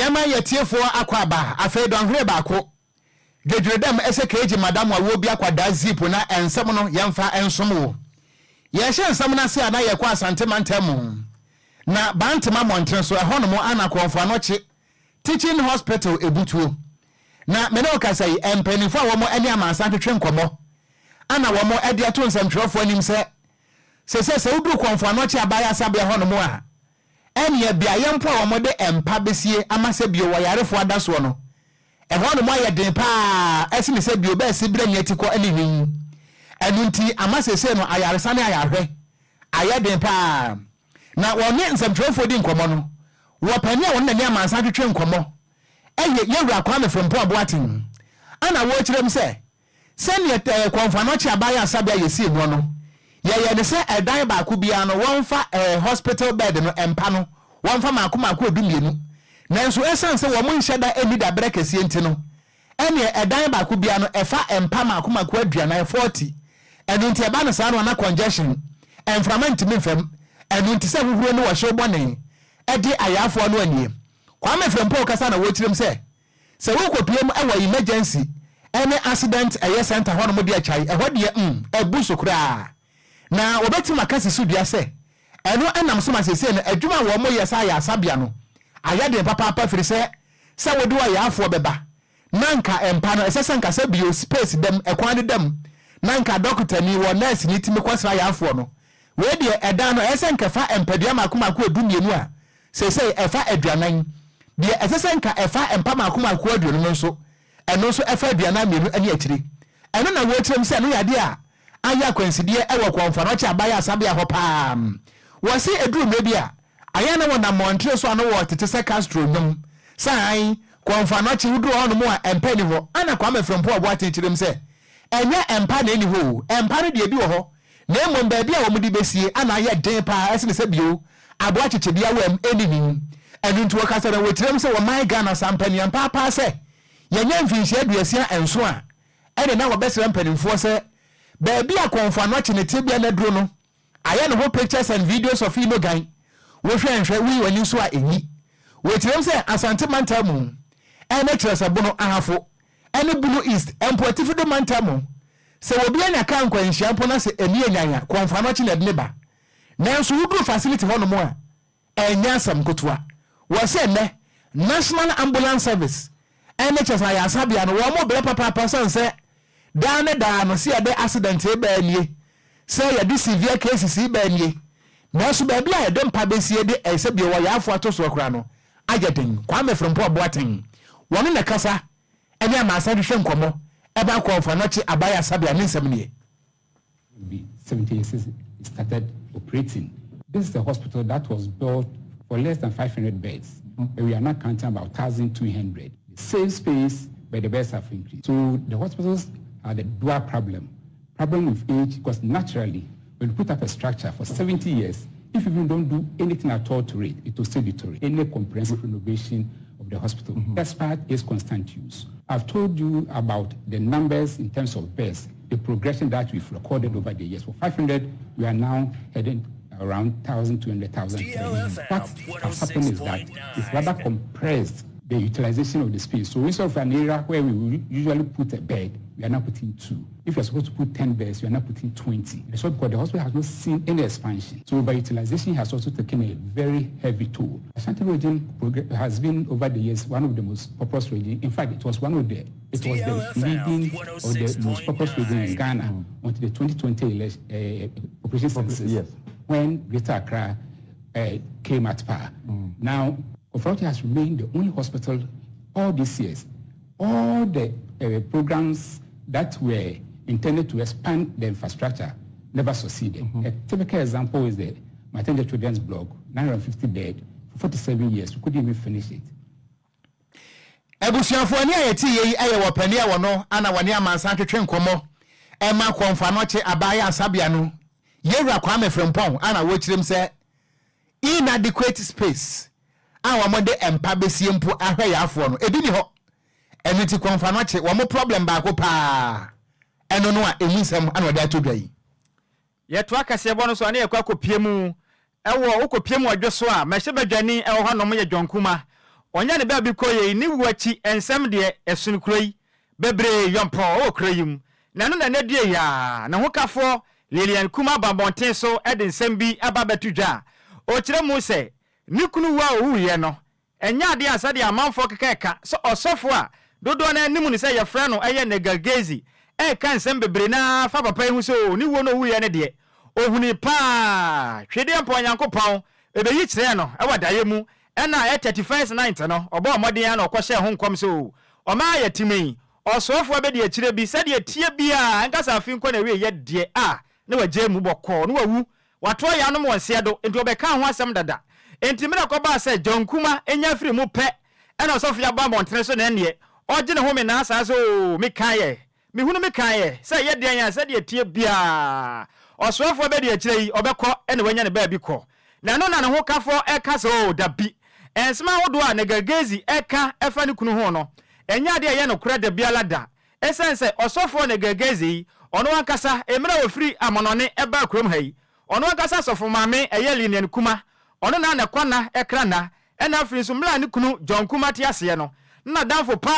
Yɛma yɛtiefoɔ akɔ aba afei dɔnhwere baako dwedwere dɛm ɛsɛ keegye madam a wɔ bi akwadaa zip na nsɛm no yɛmfa nsom wo. Yɛhyɛ nsɛm no ase a na yɛkɔ Asante mantam mu na Bantama mmɔntene so ɛhɔnom ana Kɔmfo Anɔkye Teaching Hospital ebutuo. Na me ne wo kasa yi, mpanimfoɔ a wɔn ne amansan twetwe nkɔmmɔ ana wɔn de ato nsɛmtwerɛfoɔ anim sɛ sese sɛ woduru Kɔmfo Anɔkye abayasabea hɔnom a, ɛneɛ beaeɛ mpo a wɔde mpa bɛsie ama sɛ bio ɔyarefoɔ ada soɔ no, ɛhɔnom ayɛ den pa ara sene sɛ bio bɛɛse berɛ nni atikɔ ne nwi. Ɛno nti ama seesei no ayaresa ne ayarehwɛ ayɛ den pa ara. Na wɔne nsɛmtwerɛfoɔ di nkɔmmɔ no, wɔ panin a wɔne n'ani amansan twetwe nkɔmmɔ yɛ Yɛwura Kwame Frimpong Boateng, ɛna wɔrekyerɛ mu sɛ, Sɛdeɛ ɛɛ Kɔmfo Anɔkye Abaayɛ Asabea yɛsii noɔ no, yɛyɛɛ no sɛ ɛdan baako biara no wɔmfa ɛɛ hospital bed no, mpa no, wɔmfa mmaako mmaako dummienu. Nanso ɛsiane sɛ wɔn nhyɛ da nni daberɛ kɛseɛ nti no, ɛnneɛ ɛdan baako biara no ɛfa mpa mmaako mmaako 40, 40. Ɛno nti ɛba no saa no a na congestion, mframa ntumi mfa mu. Ɛno nti sɛ huhuro ne ɔhyew bɔne de ayarefoɔ no annie. Kwame Frimpong kasa na wɔkyerɛ mu sɛ, Sɛ wokɔpue mu wɔ emergency ne accident ɛyɛ center hɔnom deɛ kyae, ɛhɔ deɛ mm, abu so koraa. Na wɔbɛtim aka si so dua sɛ, ɛno nam so ma seesei no adwuma a wɔyɛ sɛ ayaresabea no ayɛ den papaapa firi sɛ, sɛ wode ɔyarefoɔ bɛba na nka mpa no ɛsɛ sɛ nka sɛ bio space da mu, ɛkwan deda mu na nka dɔkotani wɔ nɛɛseni tumi kɔsra ayarefoɔ no. Wei deɛ ɛdan no ɛyɛ sɛ nka ɛfa mpadua mmaako mmaako 12 a Seesei ɛfa 40. Deɛ ɛsɛ sɛ nka ɛfa mpa mmaako mmaako 20 no nso, ɛno nso ɛfa 42 ne akyire. Ɛno na wɔrekyerɛ mu sɛ ɛno yɛ adeɛ a ayɛ akwansideɛ wɔ Kɔmfoanɔkye Abaeɛ Asabea hɔ pa ara. Wɔse ɛduru mmerɛ bi a, ayɛ a na wɔnam mmɔntene so a na wɔretete sɛ Castro nnwom sɛ aane, Kɔmfoanɔkye woduru hɔnom a mpa nni hɔ. Ɛna Kwame Frimpong Boateng kyerɛ mu sɛ ɛnyɛ mpa na ɛnni hɔ o, mpa no deɛ ebi wɔ hɔ na mmom baabi a wɔde besie ana ayɛ den paa sene sɛ bio aboa kyekyebea wam nni he. Ɛno nti wɔkasa na wɔkyerɛ mu sɛ wɔman Ghana saa mpaniam paapaa sɛ yɛnyɛ mfinhyia 67 a ɛne na wɔbɛsrɛ mpanimfoɔ sɛ baabi a Kɔmfo Anɔkye ne tebea no aduro no ayɛ ne ho pictures and videos of Inogan wohwɛ nhwɛ woyi w'ani nso a ɛnyi. Wɔkyerɛ mu sɛ Asante mantam mu ɛne kyerɛ sɛ Bono Ahafo ne Bono East mpo atifi do mantam mu. Sɛ obi anya kaa nkwanhyia mpo na sɛ ani anyan a, kɔmfo anɔkye na ɛde no ba. Nanso woduru facility hɔnom a, ɛnyɛ asɛm nkotoa. Wɔse ɛnnɛ, National Ambulance Service ne kyerɛ sɛ ayaresabea no, wɔn brɛ papaapa sane sɛ daa ne daa no sɛ yɛde accident reba nie, sɛ yɛde severe cases reba nie. Nanso baabi a yɛde mpa bɛsie de ɛsɛ bio ɔyarefoɔ ato soɔ koraa no, ayɛ den. Kwame Frimpong Boateng, wɔne na ɛkasa ne amansan hwehwɛ nkɔmmɔ ɛba Kɔmfo Anɔkye Abaye Asabea ne nsɛm nie. Be 76 started operating. This is a hospital that was built for less than 500 beds, but we are now counting about 1,200. The same space, but the beds have increased. So the hospitals had a dual problem. Problem with age, because naturally, when you put up a structure for 70 years, if you even don't do anything at all to it, it will still deteriorate. Any comprehensive renovation of the hospital, despite its constant use. I've told you about the numbers in terms of beds, the progression that we've recorded over the years. For 500, we are now heading around 1,200, 1,300. What has happened is that it's rather compressed the utilization of the space. So instead of an area where we will usually put a bed, we are now putting 2. If you're supposed to put 10 beds, you are now putting 20. And so because the hospital has not seen any expansion. So by utilization has also taken a very heavy toll. Ashanti region has been over the years one of the most populous regions. In fact, it was one of the, it was the leading or the most populous region in Ghana until the 2020 population census, when Greater Accra came at par. Now, Komfo Anokye has remained the only hospital all these years. All the programs that were intended to expand the infrastructure never succeeded. A typical example is the Maternity Children's Block, 950 bed, for 47 years, we couldn't even finish it. Abusuafoɔ ani a yɛte yei yɛ wɔ panin a wɔno ana wɔne amansan twetwe nkɔmmɔ ɛma Kɔmfo Anɔkye Abaayɛ Asabea no, Yɛwura Kwame Frimpong ana wɔkyerɛm sɛ inadequate space a wɔde mpa bɛsie mpo ahwɛ yaafoɔ no ebi ni hɔ. Ɛno nti Kɔmfo Anɔkye wɔn problem baako paa ɛno no a ɛmu nsɛm ana wɔde ato dwa yi. Yɛtoa kaseɛbɔ no so a na yɛkɔ akɔpie mu wɔ wokɔpie mu ɔdwo so a mmarahyɛbadwani wɔ hɔnom yɛ John Kumah. ɔnya ne baabi kɔ yei ne wu akyi nsɛm deɛ ɛsono kuro yi bebree yɔmpɔɔ wɔ kuro yi mu na ɛno na ɛnɛ due yi ara ne hokafoɔ Lilian Kumah ba abɔnten so de nsɛm bi aba abɛto dwa a ɔkyerɛ mu sɛ ne kunu wu a ɔwuiɛ no ɛnyɛ adeɛ a sɛdeɛ amanfoɔ keka ɛka sɛ ɔsɔfo a dodoɔ no ara nim no sɛ yɛfrɛ no ɛyɛ Nigel Gaisie ɛreka nsɛm bebree no ara fa papa yi ho sɛ oo ne wuo no ɔwuiɛ no deɛ ɔhunii paa Twedeɛ mpo Onyankopɔn ɛbɛyi kyerɛɛ no wɔ daeɛ mu ɛna ɛyɛ 31st night no ɔbɔɔ mmɔden ara na ɔkɔhyɛɛ ho nkɔm sɛ oo ɔman a yɛte mu yi ɔsoafoɔ abɛdi akyire bi sɛdeɛ ɛteɛ biara ɛnka sɛ afe nkɔ n'awieɛ deɛ a na wagyae mu bɔkɔɔ na wawu Watoa yaanom wɔ nseɛ do, enti wɔbɛkaa ho asɛm dada. Enti mmerɛ kɔbaa sɛ John Nkrumah nya firi mu pɛ ɛna ɔsɔfo yi aba abɔntene so na ɛnneɛ ɔgye ne home naa saa sɛ oo mekaeɛ, mehunu mekaeɛ sɛ ɛyɛ deɛn a sɛdeɛ ɛteɛ biara ɔsoafoɔ bɛdi akyire yi ɔbɛkɔ ɛna wanya ne baabi kɔ. Na ɛno na ne ho kafoɔ ɛka sɛ oo dabi, nsɛm ahodoɔ a Negergezi ɛka ɛfa ne kunu ho no ɛnyɛ adeɛ a ɛyɛ nokorɛ dabiara da. Esiane sɛ ɔsɔfoɔ Negergeze yi, ɔno ankasa, mmerɛ a ɔfiri amanɔne baa kurom ha yi, ɔno ankasa sɔfo maame ɛyɛ Lilian Kuma, ɔno na na ɛkɔ nna ɛkra nna, ɛna afei nso mmerɛ a ne kunu John Kuma te aseɛ no, na n'adamfo pa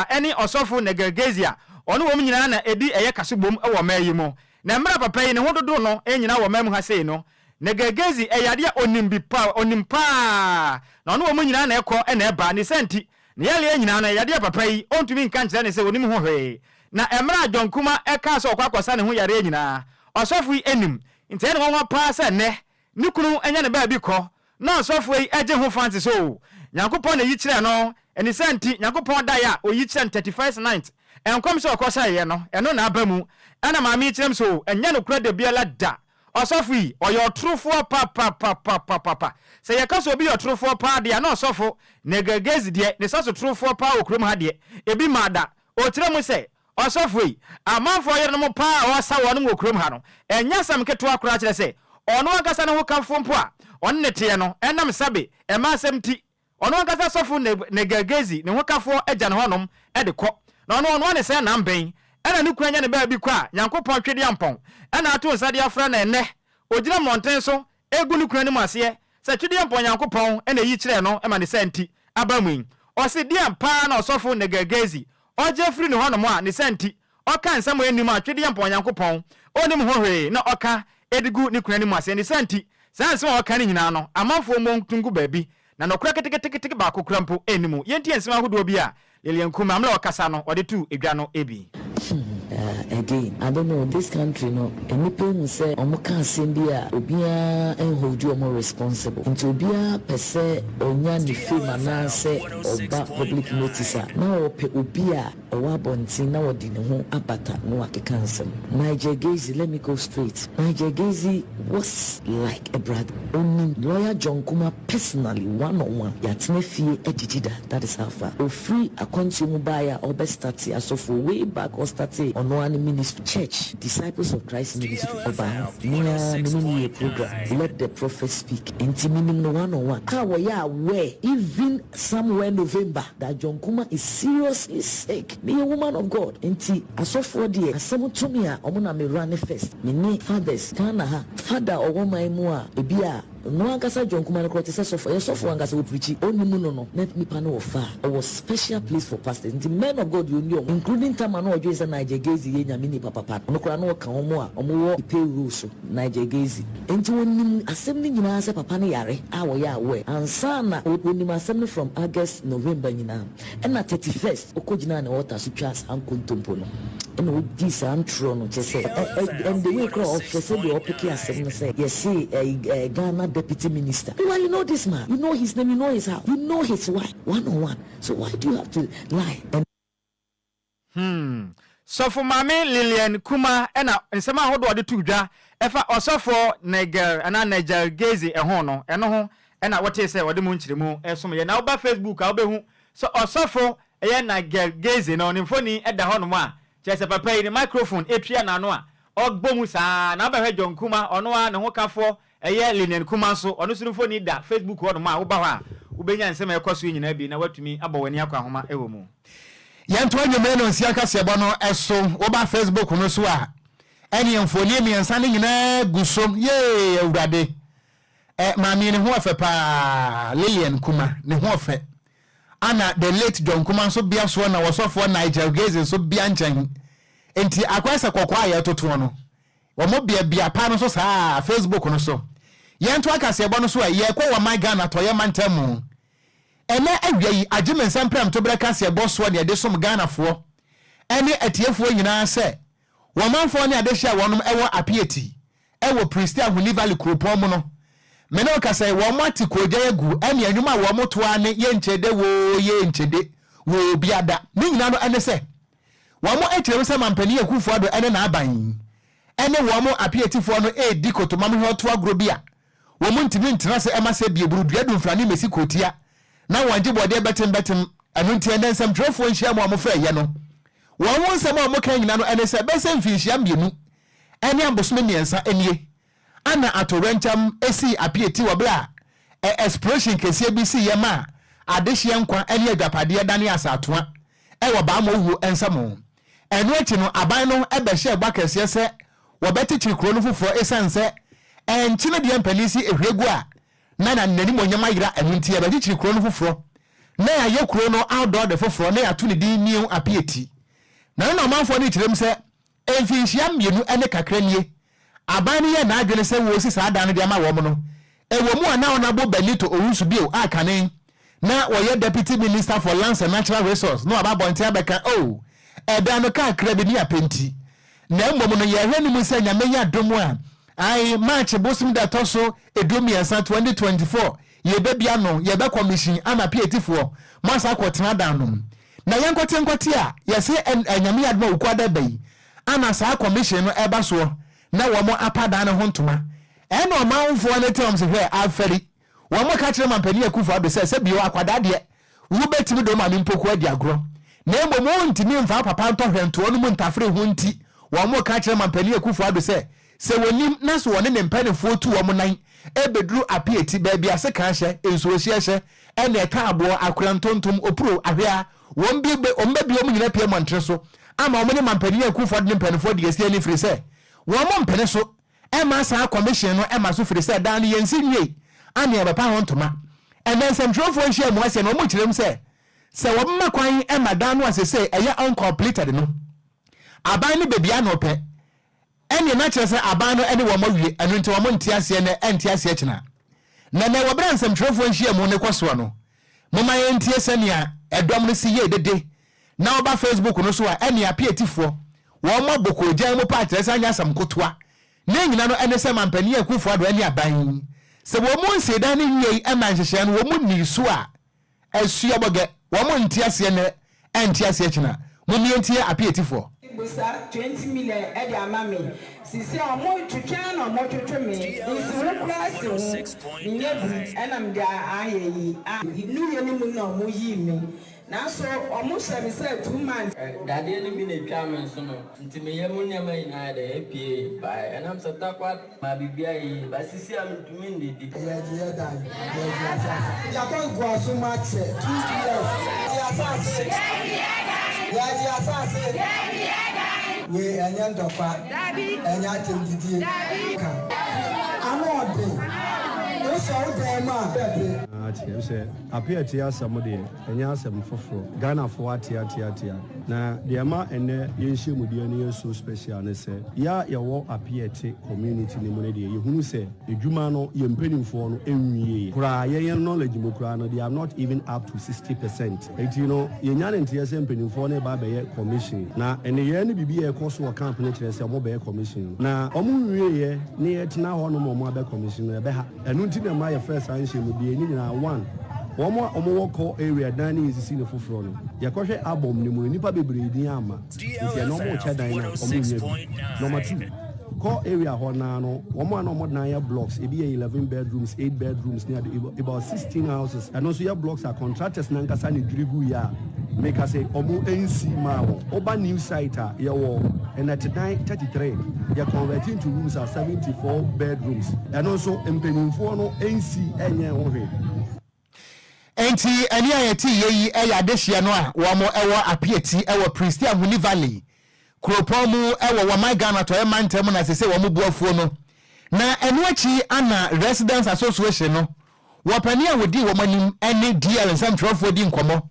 ara ne ɔsɔfo Negergeze a ɔne wɔn nyinaa na ɛdi ɛyɛ kasobom wɔ ɔman yi mu. Na mmerɛ a papa yi ne ho dodo no nyinaa wɔ ɔman mu ha sei no, Negergeze ɛyɛ adeɛ a ɔnim bi pa, ɔnim pa ara, na ɔne wɔn nyinaa na ɛkɔ na ɛba, ne saa nti, Ne yareɛ nyinaa no, yadeɛ papa yi, ɔntumi nka nkyerɛ no sɛ ɔnim ho hwee. Na mmerɛ a John Kumah kaa sɛ ɔkɔ akɔsa ne ho yareɛ nyinaa, ɔsɔfo yi nnim. Nti ɛyɛ no nwanwa paa sɛ nnɛ, ne kunu anya ne baabi kɔ, na ɔsɔfoɔ yi gye ho fanse sɛ oo, Nyankopɔn na ɛyi kyerɛɛ no, ɛne saa nti, Nyankopɔn daeɛ a ɔyi kyerɛ no 31st night, nkɔm sɛ ɔkɔsaeɛ no, ɛno na aba mu. Ɛna maame yi kyerɛ me sɛ oo, ɛnyɛ nokorɛ dabiara da. Ɔsɔfo yi, ɔyɛ ɔtorofoɔ papapapapapa. Sɛ yɛka sɛ obi yɛ ɔtorofoɔ paa deɛ a, na ɔsɔfo Negergezi deɛ, ne sɛso torofoɔ paa wɔ kurom ha deɛ, ebi mmaa da. Ɔkyerɛ mu sɛ, Ɔsɔfo yi, amanfoɔ yerenom paa a ɔresa wɔnom wɔ kurom ha no, ɛnyɛ asɛm ketewa koraa kyerɛ sɛ, ɔno ankasa ne hokafoɔ mpo a ɔne no teɛ no, ɛnam sɛbe mmaa asɛm nti, Ɔno ankasa sɔfo Nergal-Gezi ne hokafoɔ agya no hɔnom de kɔ, na ɔno ɔnoa ne sɛ nam bɛn na ne kunu anya ne baabi kɔ a Nyankopɔn Twedeampɔn na ato nsa de afrɛ no ɛnnɛ ɔgyina mmɔnten so regu ne kunu anim aseɛ sɛ Twedeampɔn Nyankopɔn na ɛyi kyerɛɛ no ma ne saa nti aba mu yi. Ɔse deɛn paa na ɔsɔfo Nergal-Gezi ɔgye afiri ne hɔnom a ne saa nti ɔka nsɛm a ɛnnim a Twedeampɔn Nyankopɔn ɔnnim ho hwee na ɔka de gu ne kunu anim aseɛ ne saa nti saa nsɛm a ɔka no nyinaa no amanfoɔ mmɔ nto ngu baabi Na nokorɛ ketekete baako koraa mpo nni mu. Yɛntie nsɛm ahodoɔ bi a Lilian Kumah mmerɛ a ɔkasa no ɔde too dwa no bi. Hmm again I don't know this country no nnipa ehu sɛ ɔmo ka asɛm bi a obiara nholdi ɔmo responsible nti obiara pɛ sɛ ɔnya ne fame anaasɛ ɔba public notice a na ɔpɛ obi a ɔwɔ abɔnten na ɔde ne ho abata na wakeka nsɛm. Nigel Gaisie let me go straight Nigel Gaisie was like a brother onim lawyer John Kumah personally one on one yɛatena fie adidi da that is how far ofiri akwantuo mu baeɛ a ɔbɛ starte asɔfoɔ way back ɔstartee ɔno ara ne ministry church Disciples of Christ ministry ɔbaa hɔ me ara me ne no yɛɛ program let the prophet speak nti menim no one on one a wɔyɛ aware even Somewhere November that John Kumah is seriously sick me yɛ woman of God nti asɔfoɔ deɛ asɛm to me a ɔmo na me runne first me ne fathers Ghana ha father ɔwɔ man mu a ebi a ɔno ankasa John Kumah no koraa ɔte sɛ sɔfo ɔyɛ sɔfo ankasa ɔpreachi ɔnni mu no no na nipa no wɔ fa a ɔwɔ special place for pastors nti men of God deɛ ɔnni ɔmo including Tama na ɔdwen sɛ Nigel Gaisie yɛ nyame nipa papa no ɔno koraa na ɔka ɔmo a ɔmo wɔ payroll so. Nigel Gaisie. Enti wɔnim asɛm no nyinaa sɛ papa no yare a wɔyɛ aware ansa na wɔnim asɛm no from August, November nyinaa ɛna 31st ɔkɔgyinaa ne altar so twaa saa nkontompo no ɛna ɔdii saa ntorɔ no kyerɛ sɛ and the way koraa ɔhwɛ sɛdeɛ ɔpeke asɛm no sɛ yɛse ɛyi Ghana deputy minister meanwhile you know this man you know his name you know his house you know his wife one on one so why do you have to lie and. Hmm. Sɔfo Maame Lilian Kumah na nsɛm ahodoɔ a ɔde too dwa ɛfa Ɔsɔfoɔ Nigel anaa Nigel Gaisie ho no, ɛno ho na wotee sɛ ɔde mu nkyerɛmu resom yɛn. Na woba Facebook a wobɛhu sɛ Ɔsɔfo ɛyɛ Nigel Gaisie no, ne mfoni da hɔnom a kyerɛ sɛ papa yi ne microphone tua n'ano a ɔbɔ mu saa ara. Na wobɛhwɛ John Kumah, ɔno ara ne hokafoɔ Ɛyɛ Lilian Kumah nso, ɔno nso ne mfoni da Facebook hɔnom a woba hɔ a wobɛnya nsɛm a ɛkɔ so yi nyinaa bi na woatumi abɔ w'ani akɔ ahoma wɔ mu. Yɛntoa anwummere no nsia kaseɛbɔ no so. Woba Facebook no so a, ɛneɛ mfoni mmiɛnsa no nyinaa gu so. Yee Awurade! Ɛ, maame yi ne ho ɔfɛ paa, Lilian Kumah, ne ho ɔfɛ. Ana the late John Kuma nso bea soɔ na wɔsɔfoɔ Nigel Gaze nso bea nkyɛn. Enti akɔyɛ sɛ kɔkɔɔ a yɛretotoɔ no, wɔn bea bea pa no nso saa ara, Facebook no so. Yɛntoa kaseɛbɔ no so ɛ, yɛrekɔ wɔ man Ghana atɔeɛ mantam mu. Ɛnnɛ awia yi, agye me nsa mprɛmtoberɛ kaseɛbɔ soɔ na yɛde som Ghanafoɔ ne atiefoɔ nyinaa sɛ wɔn manfoɔ ne adehyeɛ a wɔnom wɔ Apiati wɔ Prestea Huni Valley kuropɔn mu no. Me ne wo kasa yi, wɔn ate koogyan agu ɛne ɛnwom a wɔn to ara ne Yɛnkyede woo yɛnkyede woo biada. Ne nyinaa no ɛne sɛ wɔn kyerɛ mu sɛ Mampanin Akuffo Addo ɛne n'aban ɛne wɔn Apiatifoɔ no redi kotomamhwɛ ɔto agorɔ bi a wɔn ntumi ntena ase ɛma sɛ bie buru dua dumfrane mmɛsi kurotia na wɔn gye bɔdeɛ bɛtem bɛtem. Ɛno nti ɛnnɛ nsɛmtwerɛfoɔ nhyiamu a wɔfrɛeɛ no wɔn ho nsɛm a wɔka nyinaa no ɛne sɛ bɛsɛ mfinhyia mmienu ɛne abosome mmiɛnsa nie ana atoyerɛnkyɛm sii Apieti wɔ berɛ a ɛ explosion kɛseɛ bi siiɛ maa adehyeɛ nkwa ne agyapadeɛ danee asaatoa wɔ Bammɔ wuo nsam. Ɛno akyi no aban no bɛhyɛɛ bɔ akɛseɛ sɛ wɔbɛkyekyere kuro no foforɔ ɛsiane sɛ ɛnkyene deɛ mpanin si ehwie gu a na na n'animuonyam ayera ɛno nti yɛbɛkyekyere kuro no foforɔ na yɛayɛ kuro no outdoor de foforɔ na yɛato ne din New Apieti. Na ɛno na ɔmanfoɔ no rekyerɛ mu sɛ Mfinhyia mmienu ne kakra nie, aban no yɛɛ n'adwene sɛ wɔresi saa dan no de ama wɔn no. Ɛwɔ mu a na Honourable Benito Owusu bio a kane na ɔyɛ Deputy Minister for Lands and Natural Resource na waba abɔnten abɛka oh, ɛdan no kakra bi ne apɛnti. Na mmom no yɛrehwɛ no mu sɛ Nyame yɛ adom a, ae, March bosom da ɛtɔ so 13, 2024, yɛbɛbia no, yɛbɛ commission ama Pietifoɔ moasan akɔtena dan no mu. Na yɛnkɔte nkɔte a, yɛse ɛn ɛ Nyame yɛ adom a Wukuada ɛba yi ana saa commission no ɛba soɔ na wɔn apa dan no ho ntoma. Ɛna ɔmanfoɔ no te wɔn se hwɛ afɛri. Wɔn ka kyerɛ Mampanin Akuffo Addo sɛ sɛ bio akwadaa deɛ wo bɛtumi de wo maame mpoku adi agorɔ na mmom wo ntumi mfa wo papa ntɔ hwɛntoɔ no mu ntafere ho nti wɔn ka kyerɛ Mampanin Akuffo Addo sɛ Sɛ wɔnim na sɛ wɔne ne mpaninfoɔ tu wɔn nan bɛduru Apiati, baabi a sekan hyɛ, nsuohyeɛ hyɛ, ɛne ɛtaaboɔ, akora, ntontom, opuro, ahwea, wɔn bi bɛ, wɔn bɛbue wɔn nyinaa apue mmɔntene so ama wɔn ne mampanin akufoɔ de ne mpaninfoɔ de asi ani firi sɛ wɔn mpene so mma saa kɔmihyen no mma so firi sɛ daa no yɛnsi nwiei ane yɛbɛpa ho ntoma. Ɛnnɛ nsɛmtwerɛfoɔ nhyiamu aseɛ no wɔn kyerɛ mu sɛ sɛ wɔbɛma kwan ma dan no a sesei ɛyɛ uncompleted no aban no bɛbue ano pɛ Ɛnneɛ na kyerɛ sɛ aban no ne wɔn awie, ɛno nti wɔn nte aseɛ nnɛ, ɛnte aseɛ kyena. Na nnɛ wɔ berɛ a nsɛmtwerɛfoɔ nhyiamu no rekɔ soɔ no, momma yɛntie sɛnea ɛdɔm no si yɛɛ dede. Na woba Facebook no so a, ɛnneɛ Apiatifoɔ, wɔn abɔ koogyan mu paa kyerɛ sɛ anyɛ asɛm kotoa. Ne nyina no ɛne sɛ Mampanin Akuffo Addo ɛne aban yi, sɛ wɔn nsii dan no nwiei ɛma nhyehyɛɛ no wɔn nnii so a, Asua bɔgɛ, wɔn nte aseɛ nnɛ, ɛnte aseɛ kyena. Mommie ntie Apietifoɔ. Busa 20 million de ama me sisi a ɔmo twetwe ara na ɔmo twetwe me nsi ho koraa si ho menyɛ bi ɛna mede ayɛ yi a. Nuyɛ no mu na ɔmo yii me nanso ɔmo hyɛ me sɛ 2 months. Dadeɛ no bi na ɛtwaa me nsono nti me yam nneɛma nyinaa yɛ dɛn ɛpuee baeɛ ɛnam sɛ takwa maa biribi ayɛ yie but sisi a mentumi nnidi. Yɛgye yɛ dan, yɛgye asase. Yɛakɔ nkoasom akyɛ 2 years. Yɛgye asase, yɛgye asase. Wei ɛnyɛ ntɔkwa, ɛnyɛ atɛmdidie. Ka ano ɔden, wosɔ wo dan mu a bɛpe. Ate, sɛ ape atie asɛm deɛ, ɛnyɛ asɛm foforɔ. Ghanafoɔ ate ate ate a. Na deɛ ɛma ɛnnɛ yɛn nhyiamudeɛ no yɛ so special ne sɛ, yɛ a yɛwɔ Apiɛte community no mu no deɛ, yɛhunu sɛ adwuma no yɛn mpanimfoɔ no nwieɛ koraa. Yɛn yɛn knowledge mu koraa no, they are not even up to 60 percent. Enti no, yɛnya no nteɛ sɛ mpanimfoɔ no reba abɛyɛ commission. Na nneyɛɛ ne biribi a ɛrekɔ so wɔ camp no kyerɛ sɛ wɔbɛyɛ commission no. Na wɔnwieɛ na yɛtena hɔ nom a wɔabɛ commission no, ɛbɛha. Ɛno nti na ɛma yɛfrɛ saa nhyiamudie yi nyinaa one. Wɔn a wɔwɔ core area dan no yɛsisi no foforɔ no, yɛkɔhwɛ album no mu no, nnipa bebree din amma. Nti ɛno wɔrekyɛ dan no a, wɔnnya bi. Number two, core area hɔ no ara no, wɔn a na wɔn dan yɛ blocks, ebi yɛ 11 bedrooms, 8 bedrooms ne ade, about 16 houses. Ɛno nso yɛ blocks a contractors no ankasa na edwiri guiɛ a meka sɛ wɔn nsi maa wɔn. Woba new site a, yɛwɔ nnɛtedan 33, yɛ convert into rooms a 74 bedrooms. Ɛno nso mpanimfoɔ no nsi nyɛɛ ho hwee. Enti ɛnne a yɛte yɛ yi yɛ adehyeɛ no a wɔn wɔ Apiati wɔ Prestea Huni Valley kuropɔn mu wɔ wɔman Ghana Atɔeɛ mantam mu na sesei wɔn bo afuo no. Na ɛno akyi ana Residents Association no. Wɔ panin a wɔdii wɔn anim ne DL nsɛmtwerɛfoɔ di nkɔmmɔ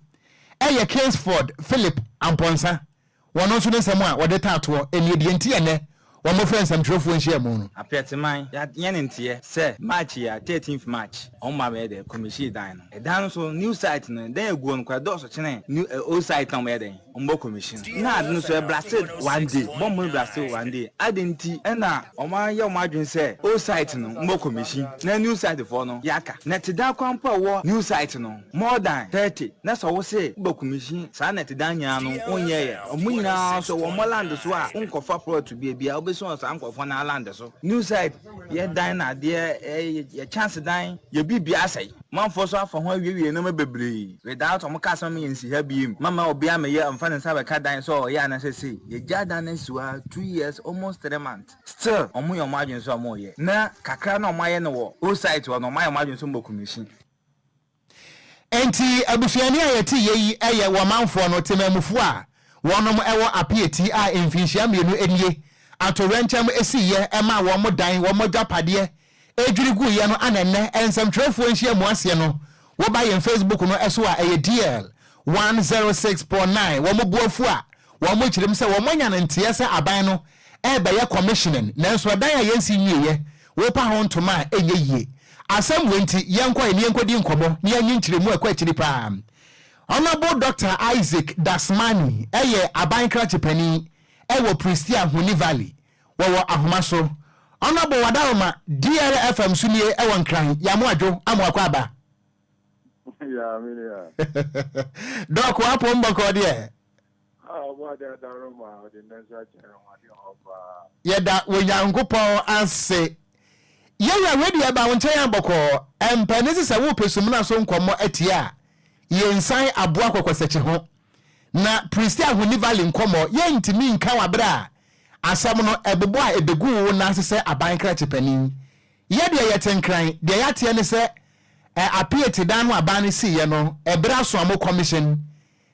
yɛ Kingsford Philip Amponsah. Wɔn nso ne nsɛm a wɔde taa toɔ nie, deɛ nti a nnɛ wɔfrɛ nsɛmtwerɛfoɔ nhyiamu no. Apeateman, yɛayɛ no nteɛ sɛ March yi a, thirteenth March, wɔn ba bɛyɛ dɛ commission dan no. Ɛdan no so, new site no, dan egu hɔ no koraa ɛdɔɔso kyene new eh, old site na wɔyɛ dɛn, wɔn bɔ commission. Na ade no so ɛbrasted one day, bomb no brasted one day. Adɛn nti ɛna wɔn ayɛ wɔn adwene sɛ old site no wɔn bɔ commission na new site foɔ no yɛaka. Nɛte dan koraa mpo a ɛwɔ new site no, More than 30 na sɛ wo se wo bɛ commission saa nɛte dan nyinaa no wo nyɛ yɛ ɔmo nyinaa nso wɔ ɔmo land so a wo nkɔ fa plot bia bia wo bɛ si wɔ saa nkorɔfoɔ naa land so. New site yɛ dan na adeɛ yɛ chance dan yɛ biribiara asɛe. Manfoɔ nso afa ho awiewie nnoɔma bebree without ɔmo kaa sɛ mma yɛn nsi ha biem mama obia meyɛ ɔmfa ne nsa bɛka dan sɛ ɔyɛ anasɛ sei yɛ gyaa dan no asi hɔ ara 2 years almost 3 months still ɔmo yɛ ɔmo adwene sɛ ɔmo yɛ na kakra na ɔmo ayɛ no wɔ old site hɔ no ɔmo ayɛ ɔmo adwene sɛ ɔmo bɛ commission. Enti abusuani a yɛte yɛ yi yɛ wɔ manfoɔ no temanmufoɔ a wɔnom wɔ Apiati a mfinhyia mmienu nie atoyerɛnkyɛm siiɛ maa wɔn dan, wɔn agyapadeɛ dwiri guiɛ no ana nnɛ nsɛmtwerɛfoɔ nhyiamu aseɛ no woba yɛn Facebook no so a ɛyɛ DL 106.9 wɔn bo afu a wɔn kyerɛm sɛ wɔn anya no nteɛ sɛ aban no ɛrebɛyɛ commissioning nanso ɛdan a yɛnsi nwieɛ wopa ho ntoma a ɛnyɛ yie. Asɛm wei nti yɛnkɔ yɛne yɛnkɔdi nkɔmmɔ na yɛnye nkyerɛmu a ɛkɔ akyiri paa. Honourable Doctor Isaac Dasmani yɛ aban krakye panin wɔ Prestea Huni Valley wɔwɔ ahoma so. Honourable Wadaroma DLFM so nie wɔ Nkran Yamoadwo Amoakɔ aba. Ya, me nua. Doc wapom bɔkɔɔ deɛ. Ah, ɔbɔ ade adaroma ɔde nnɛ nso akyɛ ho ade hɔ paa. Yɛda Onyankopɔn ase. Yɛwura wei deɛ ɛba wo nkyɛn a bɔkɔɔ. Ɛmpɛ ne sɛ wopɛ sumina so nkɔmmɔ atie a, yɛnsan aboa kɔkɔsakyi ho. Na Prestea Huni Valley nkɔmmɔ yɛntumi nka wɔ berɛ a asɛm no ɛbobɔ a ɛbɛgu wo nan ase sɛ aban krakye panin. Yɛ deɛ yɛte Nkran, deɛ yɛateɛ ne sɛ ɛ Apiate dan no aban no siiɛ no, ɛberɛ aso a mo commission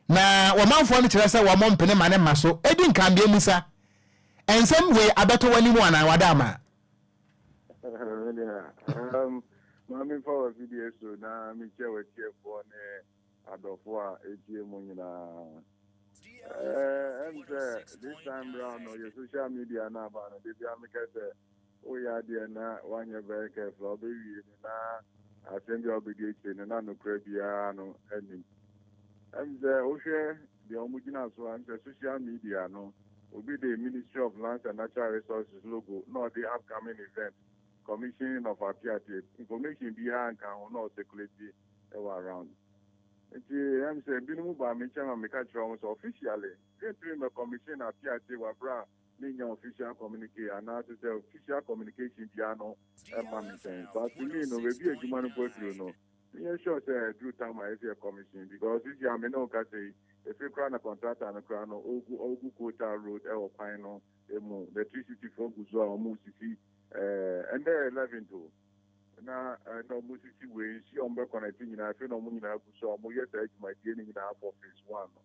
na wɔmanfoɔ no kyerɛ sɛ wɔn mpene ma ne mma so. Ɛdi nkanbea musa, nsɛm wei abɛtɔ w'anim anaa wada ama? Me nua, um, ma memfa w'afidie so na mekyia w'atiefoɔ ne adɔfoɔ a ɛtie mu nyinaa. Ɛm sɛ this time round no yɛ social media no aba no, de bia mekɛ sɛ woyɛ adeɛ na woanyɛ very careful a wobɛwie no na asɛm bi a wobɛdi akyire no na nokorɛ biara no anim. Ɛm sɛ wohwɛ deɛ ɔmo gyina so a, ɛm sɛ social media no obi de Ministry of Lands and Natural Resources logo na ɔde upcoming event, commission of Apiate, information biara nka ho na ɔcirculate ɛwɔ around. Nti ɛm sɛ ebinom baa me nkyɛn ma meka kyerɛ wɔn sɛ officially yɛntumi mɛ commission Apiate wɔ abere a menya official communique anaasɛ sɛ official communication biara no ɛma me nkyɛn. But to me no, baabi a adwuma no mpo aduru no, menyɛ sure sɛ aduru time a yɛsɛ yɛ commission, because sisi a me ne wo kasa yi, efi koraa na contractor no koraa no ogu coal tar road ɛwɔ kwan no emu, electricity fo gu so a wɔn sisi ɛnɛ 11th o na ɛna wɔn sisi wei nsi a wɔn bɛ connect nyinaa. Afei na wɔn nyinaa gu so a wɔn yɛ saa dwumadie no nyinaa for phase one no,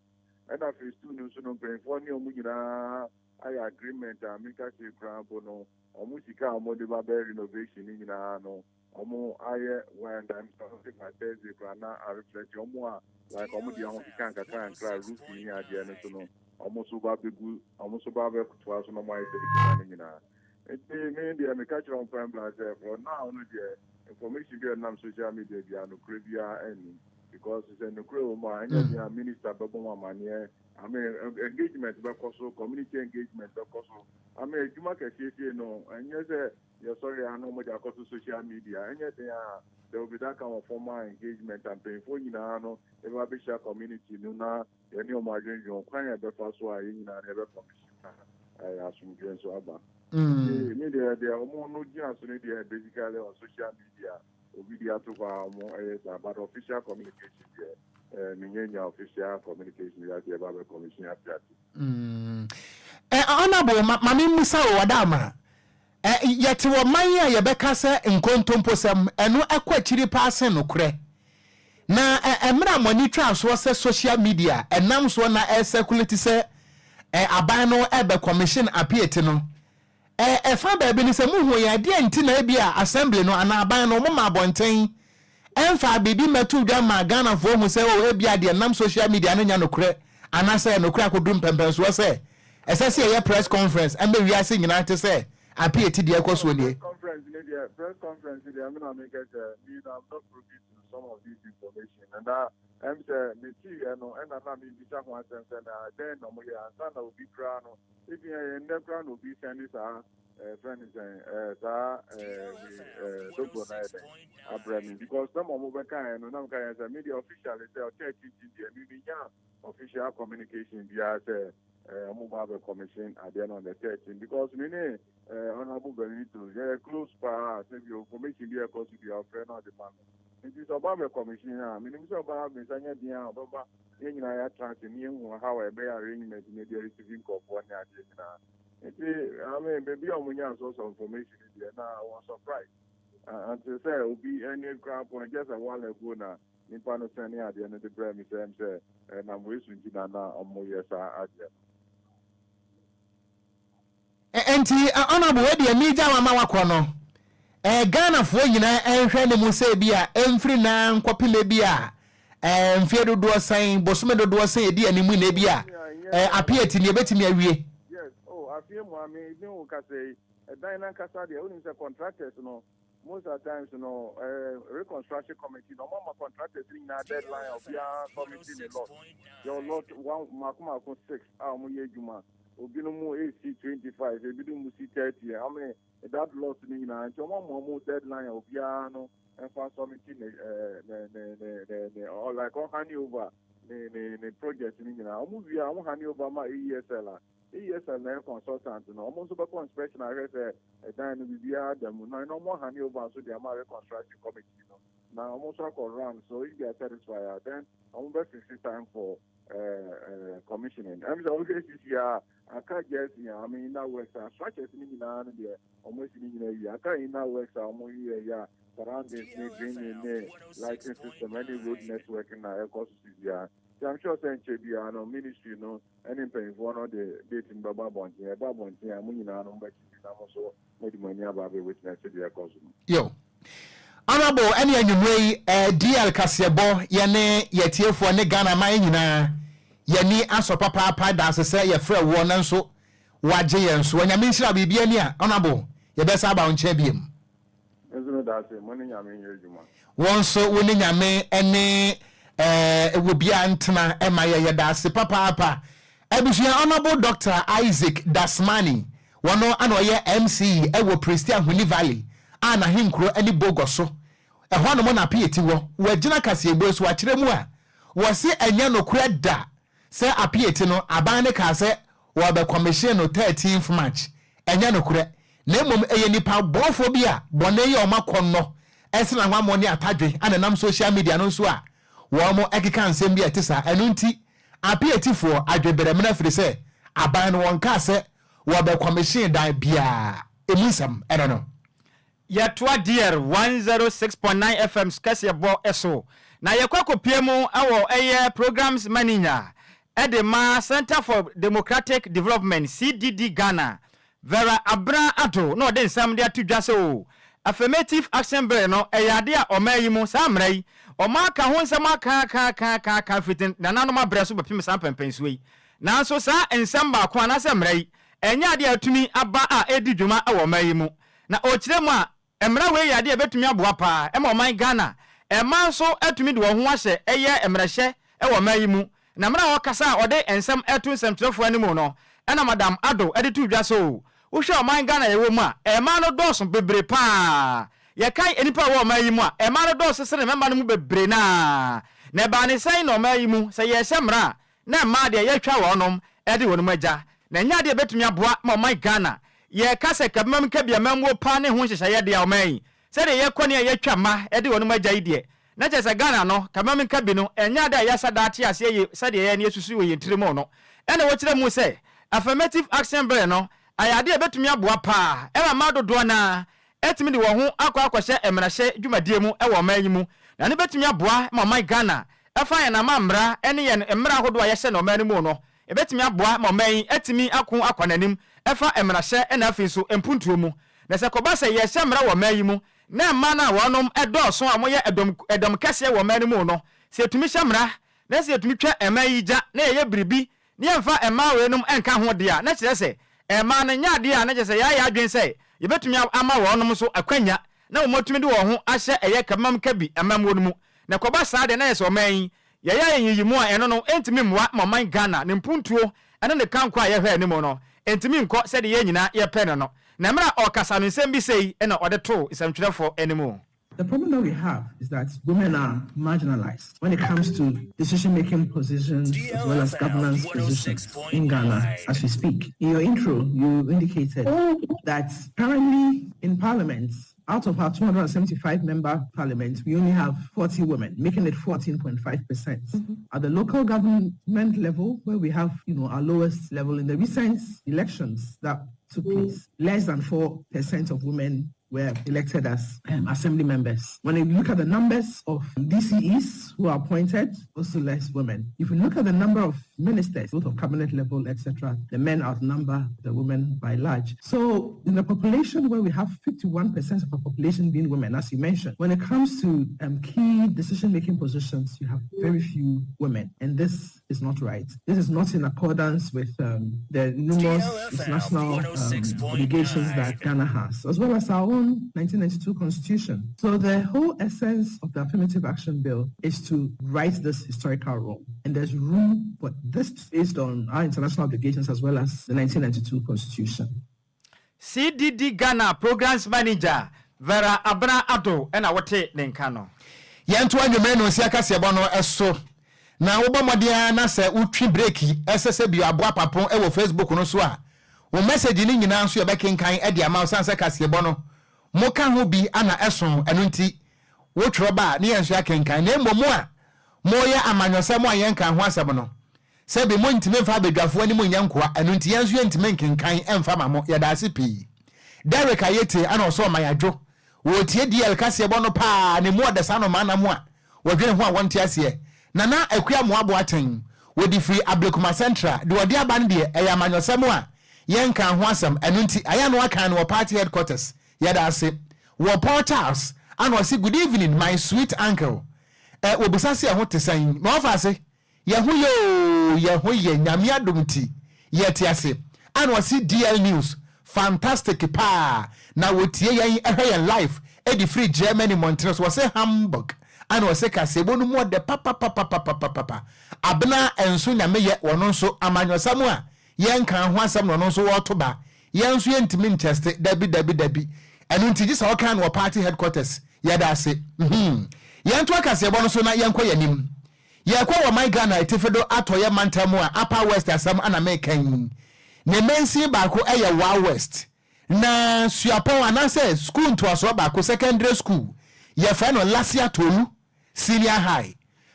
ɛna phase two no nso no, mpanyinfoɔ ne wɔn nyinaa ayɛ agreement a meka se koraa mpo no, wɔn sika a wɔde ba bɛyɛ renovation no nyinaa no, wɔn ayɛ well done. Sɛ by Thursday koraa na areflect wɔn a like wɔn deɛ ho keka nkakra nkra roofing ne adeɛ no so no, wɔn nso ba bɛgu, wɔn nso ba bɛtoa so na wɔn ayɛ sɛ adwuma no nyinaa. Nti me deɛ meka kyerɛ wɔn pɛn bla sɛ for now no deɛ, information bi a ɛnam social media biara, nokorɛ biara ɛnnim, because sɛ nokorɛ wɔ mu a, ɛnyɛ deɛ a minister bɛbɔ mu amanneɛ. I mean, engagement bɛkɔ so, community engagement bɛkɔ so. I mean, adwuma kɛseɛ sie no, ɛnyɛ sɛ yɛsɔre a na wɔde akɔto social media. Ɛnyɛ den a there will be that kind of formal engagement a mpanyinfoɔ nyinaa no yɛbɛba abɛhyia community no na yɛne wɔn adwendwen kwan a yɛbɛfa so a yɛn nyinaa no yɛbɛ commission na ɛyɛ asomdwe nso aba. Nti me deɛ wɔn no gyina so no deɛ, basically on social media obi de ato hɔ a wɔn ɛyɛ saa, but official communication deɛ, menyɛ nya official communication yɛ aseɛ ɛba bɛ commission Apiate. Honorable, ma me mmisa wo wada ama. Yɛte wɔ man a yɛbɛka sɛ nkontomposɛm ɛno ɛkɔ akyiri paa sen nokorɛ. Na mmerɛ a mo ani twa soɔ sɛ social media ɛnam soɔ na ɛcirculate sɛ aban no ɛbɛ commission Apiate no, ɛfa baabi no sɛ muhu yɛn adeɛ nti na ebi a assembly no anaa aban no mo ma abɔnten. ɛmfaa biribi mmɛtoo dwa mmaa Ghanafoɔ hu sɛ oh ebia deɛ ɛnam social media no nyɛ nokorɛ anaasɛ ɛyɛ nokorɛ akɔduru mpɛmpɛnsoɔ sɛ ɛsɛ sɛ yɛyɛ press conference ɛma wiase nyinaa te sɛ apieti deɛ ɛkɔ soɔ nie. Press conference ne deɛ press conference deɛ me na meka sɛ me no I'm not privy to some of this information na ɛm sɛ me teeɛ no ɛna na mebisa ho asɛm sɛ na dɛn na wɔyɛ ansa na obi koraa no ebi ɛyɛ nnɛ koraa na obi sɛne saa ɛfrɛ no sɛn ɛɛ saa ɛɛ wei ɛɛ logo no ayɛ dɛn abrɛ me because sɛ mo bɛka yɛn no na meka yɛn sɛ me deɛ officially sɛ ɔkyɛ kyinkyin deɛ me me nya official communication biara sɛ ɛɛ ɔmo ba abɛ commission adeɛ no on the 13 because me ne ɛɛ Honourable Benito yɛyɛ close paa sɛ bi information bi ɛkɔ so bi a ɔfrɛ na ɔde ma me nti sɛ ɔba abɛ commission a menim sɛ ɔba me nsa nyɛ den a ɔbɛba yɛn nyinaa yɛatra ase ne yɛhu how a ɛbɛyɛ arrangement ne ɛde receive nkurɔfoɔ ne adeɛ nyinaa. Nti I mean baabi a wɔn nyaa source of information ni deɛ na I was surprised until sɛ obi ɛne koraa mpo no just a while ago na nipa no sɛne adeɛ no de brɛ me sɛ ɛm sɛ ɛnam wei so nti na na wɔn yɛ saa adeɛ no. Nti Honourable wei deɛ megya wo ama wakɔ no eh, Ghanafoɔ nyinaa nhwɛ ne mu sɛ bi a ɛmfiri naa nkɔpem ebi a eh, mfeɛ dodoɔ sɛn, bosome dodoɔ sɛn ɛdi anim na ebi a eh, apiati ne ɛbɛtumi awie. Yes, oh, afei mu a me ne wo kasa yi, ɛdan no ankasa deɛ, wonim sɛ contractors no, most at times no, eh, reconstruction committee no, wɔn ama contractors no nyinaa deadline a obiara submit ne lot. Yɛwɔ lot one, mako mako six a wɔyɛ adwuma. Obinom esi 25, ebinom si 30, how many that lot no nyinaa nti wɔn ama wɔn deadline a obiara no mfa submit ne eh, ne ne ne ne ne or like ɔn hand over ne ne ne project no nyinaa. Wɔn wie a wɔn hand over ma AESL a AESL na ɛyɛ consultant no, wɔn nso bɛkɔ inspection ahwɛ sɛ ɛdan no biribiara da mu na ɛna wɔn hand over nso de ama reconstruction committee no na wɔn nso akɔ round, so if they are satisfied a then wɔn bɛ fix time for commissioning. Ɛm sɛ wohwɛ sisi a aka just I mean inner works a structures no nyinaa no deɛ wɔn asi no nyinaa wie, aka inner works a wɔn yɛ yɛ a surroundings ne drainage ne lighting system ɛne road network na ɛkɔ so sisi a. Nti I'm sure sɛ nkyɛ biara no ministry no ɛne mpanyinfoɔ no de date no bɛba abɔnten. Ɛba abɔnten a mo nyinaa no mobɛgye bi na mo nso mode mo ani aba abɛ witness deɛ ɛkɔ so no. Yo. Honourable ɛne anwummerɛ yi eh, DL kaseɛbɔ yɛne yɛtiefoɔ ne Ghana man nyinaa yɛni asɔ papaapa daase sɛ yɛfrɛ woɔ nanso wagye yɛn soɔ. Nyame nhyira wo biribi ani a Honourable yɛbɛsa aba wo nkyɛn biom. Me nso meda ase, mo ne Nyame nyɛ adwuma. Wo nso wo ne Nyame ne eh, wɔ biara ntena ma yɛ yɛda ase papaapa. Abusua Honourable Doctor Isaac Dasmani wɔno ana ɔyɛ MC wɔ Prestea Huni Valley a n'ahenkuro ne Bogor so ɛhɔ nom na Apieti wɔ. Wagyina kaseɛbue so akyerɛ mu a wɔse ɛnyɛ nokorɛ da sɛ Apieti no aban no kaa sɛ wɔrebɛ commission no 13th March. Ɛnyɛ nokorɛ na mmom ɛyɛ nnipa bɔnfoɔ bi a bɔne yɛ wɔn akɔnnɔ sene ahwammɔ ne atadwe a na ɛnam social media no nso a wɔn ɛkeka nsɛm bi a ɛte saa. Ɛno nti Apietifoɔ adwebrɛmena firi sɛ aban no wɔnkaa sɛ wɔrebɛ commission dan biara ɛmu nsɛm ɛno no. Yɛtoa DR 106.9 FM kɛseɛbɔ so na yɛkɔ akɔpue mu wɔ ɛyɛ Programs Manager de ma Centre for Democratic Development, CDD Ghana, Vera Abena Addo na ɔde nsɛm de ato dwa sɛ o Affirmative Action Bill no ɛyɛ adeɛ a ɔman yi mu saa mmara yi ɔman aka ho nsɛm aka aka aka aka aka firi nananom abrɛ so bɛpem saa mpɛnpɛnsoɔ yi nanso saa nsɛm baako anaasɛ mmara yi ɛnyɛ adeɛ a atumi aba a ɛredi dwuma wɔ ɔman yi mu. Na ɔkyerɛ mu a, mmara wei yɛ adeɛ a ɛbɛtumi aboa pa ara ma ɔman Ghana mmaa nso atumi de wɔn ho ahyɛ ɛyɛ mmarahyɛ wɔ ɔman yi mu. Na mmerɛ a ɔrekasa a ɔde nsɛm reto nsɛmtwerɛfoɔ anim no, ɛna Madam Addo de too dwa sɛ o, wohwɛ ɔman Ghana a yɛwɔ mu a, mmaa no dɔɔso bebree pa ara. Yɛkan nnipa a ɛwɔ ɔman yi mu a, mmaa no dɔɔso sene mmarima no mu bebree no ara. Na ɛbaa ne sɛn na ɔman yi mu, sɛ yɛrehyɛ mmara a, na mmaa deɛ yɛtwa wɔnom de wɔnom agya, na ɛnyɛ adeɛ a ɛbɛtumi aboa ma ɔman Ghana. Yɛreka sɛ kabimam nkabi amammuo pa ne ho nhyehyɛeɛ deɛ a ɔman yi, sɛdeɛ yɛkɔ ne a yɛtwa mma de wɔnom agya yi deɛ, na kyerɛ sɛ Ghana no, kabimam nkabi no, ɛnyɛ adeɛ a yɛasa da ate aseɛ yie sɛdeɛ yɛn yɛsusu wɔ yɛn tirim no. Ɛna wɔkyerɛ mu sɛ, Affirmative Action Bill no ayɛ adeɛ a ɛbɛtumi aboa pa ara ma mmaa dodoɔ no ara atumi de wɔn ho akɔ akɔhyɛ mmarahyɛ dwumadie mu wɔ ɔman yi mu, na ɛno bɛtumi aboa ma ɔman Ghana ɛfa yɛn amammra ne yɛn mmara ahodoɔ a yɛhyɛ no ɔman no mu no, ɛbɛtumi aboa ma ɔman yi atumi ako akɔ n'anim ɛfa mmarahyɛ na afei nso mpuntuo mu. Na sɛ ɛkɔba sɛ yɛrehyɛ mmara wɔ ɔman yi mu Na mmaa no a wɔnom dɔɔso a wɔyɛ ɛdɔm ɛdɔm kɛseɛ wɔ ɔman no mu no, sɛ yɛtumi hyɛ mmara na sɛ yɛtumi twa mmaa yi gya na yɛyɛ biribi na yɛmfa mmaa weinom nka ho deɛ a, na kyerɛ sɛ mmaa no nyɛ adeɛ a na kyerɛ sɛ yɛayɛ yɛn adwene sɛ yɛbɛtumi ama wɔnom nso akwanya na wɔatumi de wɔn ho ahyɛ ɛyɛ kabimam kabi amammuo no mu. Na ɛkɔba saa deɛ na ayɛ sɛ ɔman yi yɛyɛ nyiyimu a ɛno no ɛntumi mmoa ma ɔman Ghana ne mpuntuo ne ne kankɔ a yɛhwɛ anim no ɛntumi nkɔ sɛdeɛ yɛn nyinaa yɛpɛ no no. Na mmerɛ a ɔrekasa no nsɛm bi sei na ɔde too nsɛmtwerɛfoɔ anim. The problem that we have is that women are marginalized when it comes to decision-making positions as well as governance positions in Ghana as we speak. In your intro, you indicated that currently in parliament, out of our 275 member parliament, we only have 40 women, making it 14.5%. percent mm-hmm. At the local government level, where we have, you know, our lowest level in the recent elections that took place, less than 4% of women were elected as um, assembly members. When you look at the numbers of DCEs who are appointed, also less women. If you look at the number of ministers, both of cabinet level, etc., the men outnumber the women by large. So in the population where we have 51% of our population being women, as you mentioned, when it comes to um, key decision-making positions, you have very few women. And this is not right. This is not in accordance with um, the numerous international um, obligations that Ghana has, as well as our own 1992 constitution. So the whole essence of the Affirmative Action Bill is to right this historical wrong. And there's room for this based on our international obligations as well as the 1992 constitution. CDD Ghana Programs Manager Vera Abena Addo na wote ne nka no. Yɛnto anwummere no nsia kaseɛbɔ no so na wobɔ mmɔden ara na sɛ wotwi breki ɛsɛ sɛ bio aboa papo wɔ Facebook no so a, wo message no nyinaa nso yɛbɛkenkan de ama wo sane sɛ kaseɛbɔ no moka ho bi ana ɛso ɛno nti wotwerɛ ba a ne yɛn nso yɛakenkan na mmom mo a moyɛ amanyɔsɛm a yɛnka ho asɛm no Sɛbi montumi mfa abadwafoɔ anim nyɛ nkoa, ɛno nti yɛn nso yɛntumi nkenkan mfa ma mo. Yɛda ase pii. Derrick Ayete ana ɔsɛ ɔman adwo. Wɔretie DL kaseɛbɔ no paa, ne mu ɔdɛ saa nnomaa nam a wɔdwene ho a wɔnte aseɛ. Nana Akua Amoah Boateng, wɔdi firi Ablekuma Central, deɛ ɔde aba no deɛ ɛyɛ amanyɔsɛm a yɛnkaa ho asɛm, ɛno nti ayɛ a na wakan no wɔ party headquarters. Yɛda ase. Wɔ Paul Charles ana ɔse good evening my sweet uncle. Ɛ, wɔbisa se ɛho te sɛn? Ma wɔfa ase. Yɛ ho yɛ oo yɛ ho yɛ Nyame adom nti yɛ te ase Ana ɔse DL news fantastic paa na wɔtie yɛn ɛhwɛ yɛn live ɛde firi Germany mmɔntene so wɔse Hamburg Ana ɔse kaseɛbɔ no mu ɔdɛ papapapapapapa Abena nso Nyame yɛ wɔno nso amanyɔsɛm a yɛnkaa ho asɛm na ɔno nso wɔɔto ba yɛn nso yɛntumi nkyɛste dabi dabi dabi ɛno nti gye sɛ ɔkaa no wɔ party headquarters yɛda ase hmm yɛntoa kaseɛbɔ no so na yɛnkɔ yɛn anim. Yɛkɔ wɔ man Ghana atifi do atɔeɛ mantam mu a Upper West asɛm na meka yi. Ne mansin baako yɛ Wa West. Na suapɔn anaasɛ sukuu ntoasoɔ baako, secondary school, yɛfrɛ no Lasia Tolu Senior High.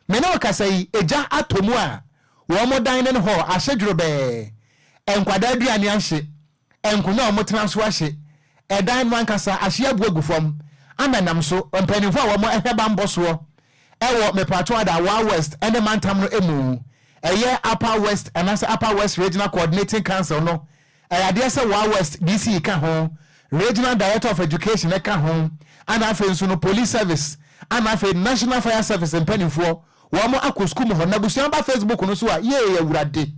Me ne wo kasa yi, egya atɔ mu a wɔn dining hall ahye dworobɛɛ, nkwadaa aduane ahye, Nkonnwa a wɔtena so ahye, ɛdan no ankasa ahye abu agu fam ama ɛnam so. Mpanimfoɔ a wɔhwɛ bammɔ soɔ wɔ Mepaato Ada, Wa West ne mantam no mu, ɛyɛ Upper West anaasɛ Upper West Regional Coordinating Council no, ɛyɛ adeɛ sɛ Wa West DC ka ho, Regional Director of Education ka ho, ɛna afei nso no Police Service, ɛna afei National Fire Service mpanimfoɔ, wɔn akɔ sukuu mu hɔ. Na abusua ba Facebook no so a, yee Awurade!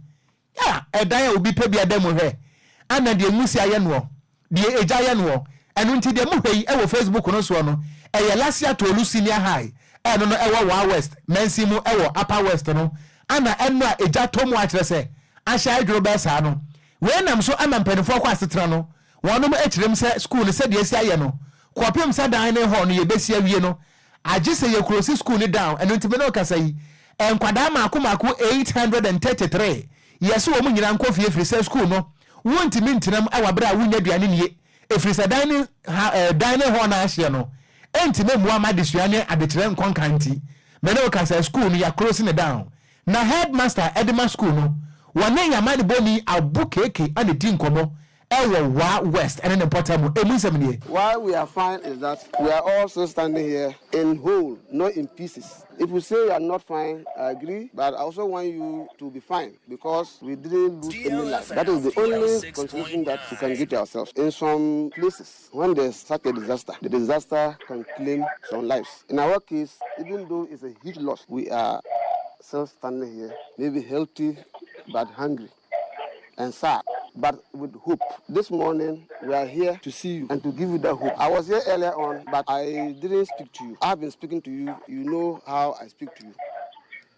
A Ɛdan a obi pɛ bi ada mu hwɛ ana deɛ nwusie ayɛ noɔ, deɛ egya ayɛ noɔ. Ɛno nti deɛ mohwɛ yi wɔ Facebook no soɔ no, ɛyɛ Lasia Tolu Senior High a ɛno no ɛwɔ Wa West mansin mu ɛwɔ Upper West no ana ɛno a egya tɔ mu a kyerɛ sɛ ahyɛ ayɛ dworobɛɛ saa no. Wei nam so ama mpaninfoɔ kɔ asetena no wɔnom kyerɛm sɛ sukuu no sɛdeɛ asi ayɛ no kɔpem sɛ dan ne hall no yɛbɛsi awie no Agye sɛ yɛ close school no down, ɛno nti me ne wo kasa yi, nkwadaa mmaako mmaako 833 yɛse wɔn nyinaa nkɔ fie ɛfiri sɛ school no wontumi ntena mu wɔ berɛ a wonnya aduane nnie ɛfiri sɛ dining ha eh, dining hall no ahyeɛ no ɛntumi mmoa ma adesua ne adekyerɛ nkɔ nkan nti me ne wo kasa school no yɛ close no down na headmaster ɛde ma school no wɔne Yamanebɔni Abu Keke ana di nkɔmmɔ. ɛwɔ Wa West ɛne ne mpɔtam mu. Emu nsɛm nie. Why we are fine is that we are all still standing here in whole, not in pieces. If you say you are not fine, I agree, but I also want you to be fine because we didn't lose any life. That is the only consolation that we can give to ourselves. In some places, when there's such a disaster, the disaster can claim some lives. In our case, even though it's a huge loss, we are still standing here, maybe healthy, but hungry and sad, but with hope. This morning, we are here to see you and to give you that hope. I was here earlier on, but I didn't speak to you. I've been speaking to you. You know how I speak to you.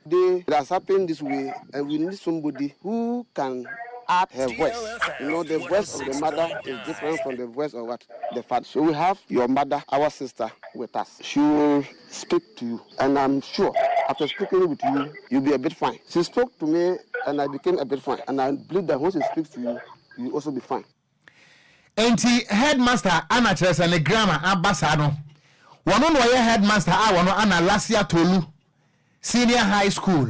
Today, it has happened this way, and we need somebody who can add her voice. You know, the voice of the mother is different from the voice of what? The father. So we have your mother, our sister, with us. She will speak to you, and I'm sure after speaking with you, you'll be a bit fine. She spoke to me, and I became a bit fine. And I believe that once she speaks to you, you also be fine. Enti headmaster ana kyerɛ sɛ ne grammar aba saa no wɔno na ɔyɛ headmaster a wɔno ana Lasia Tolu Senior High School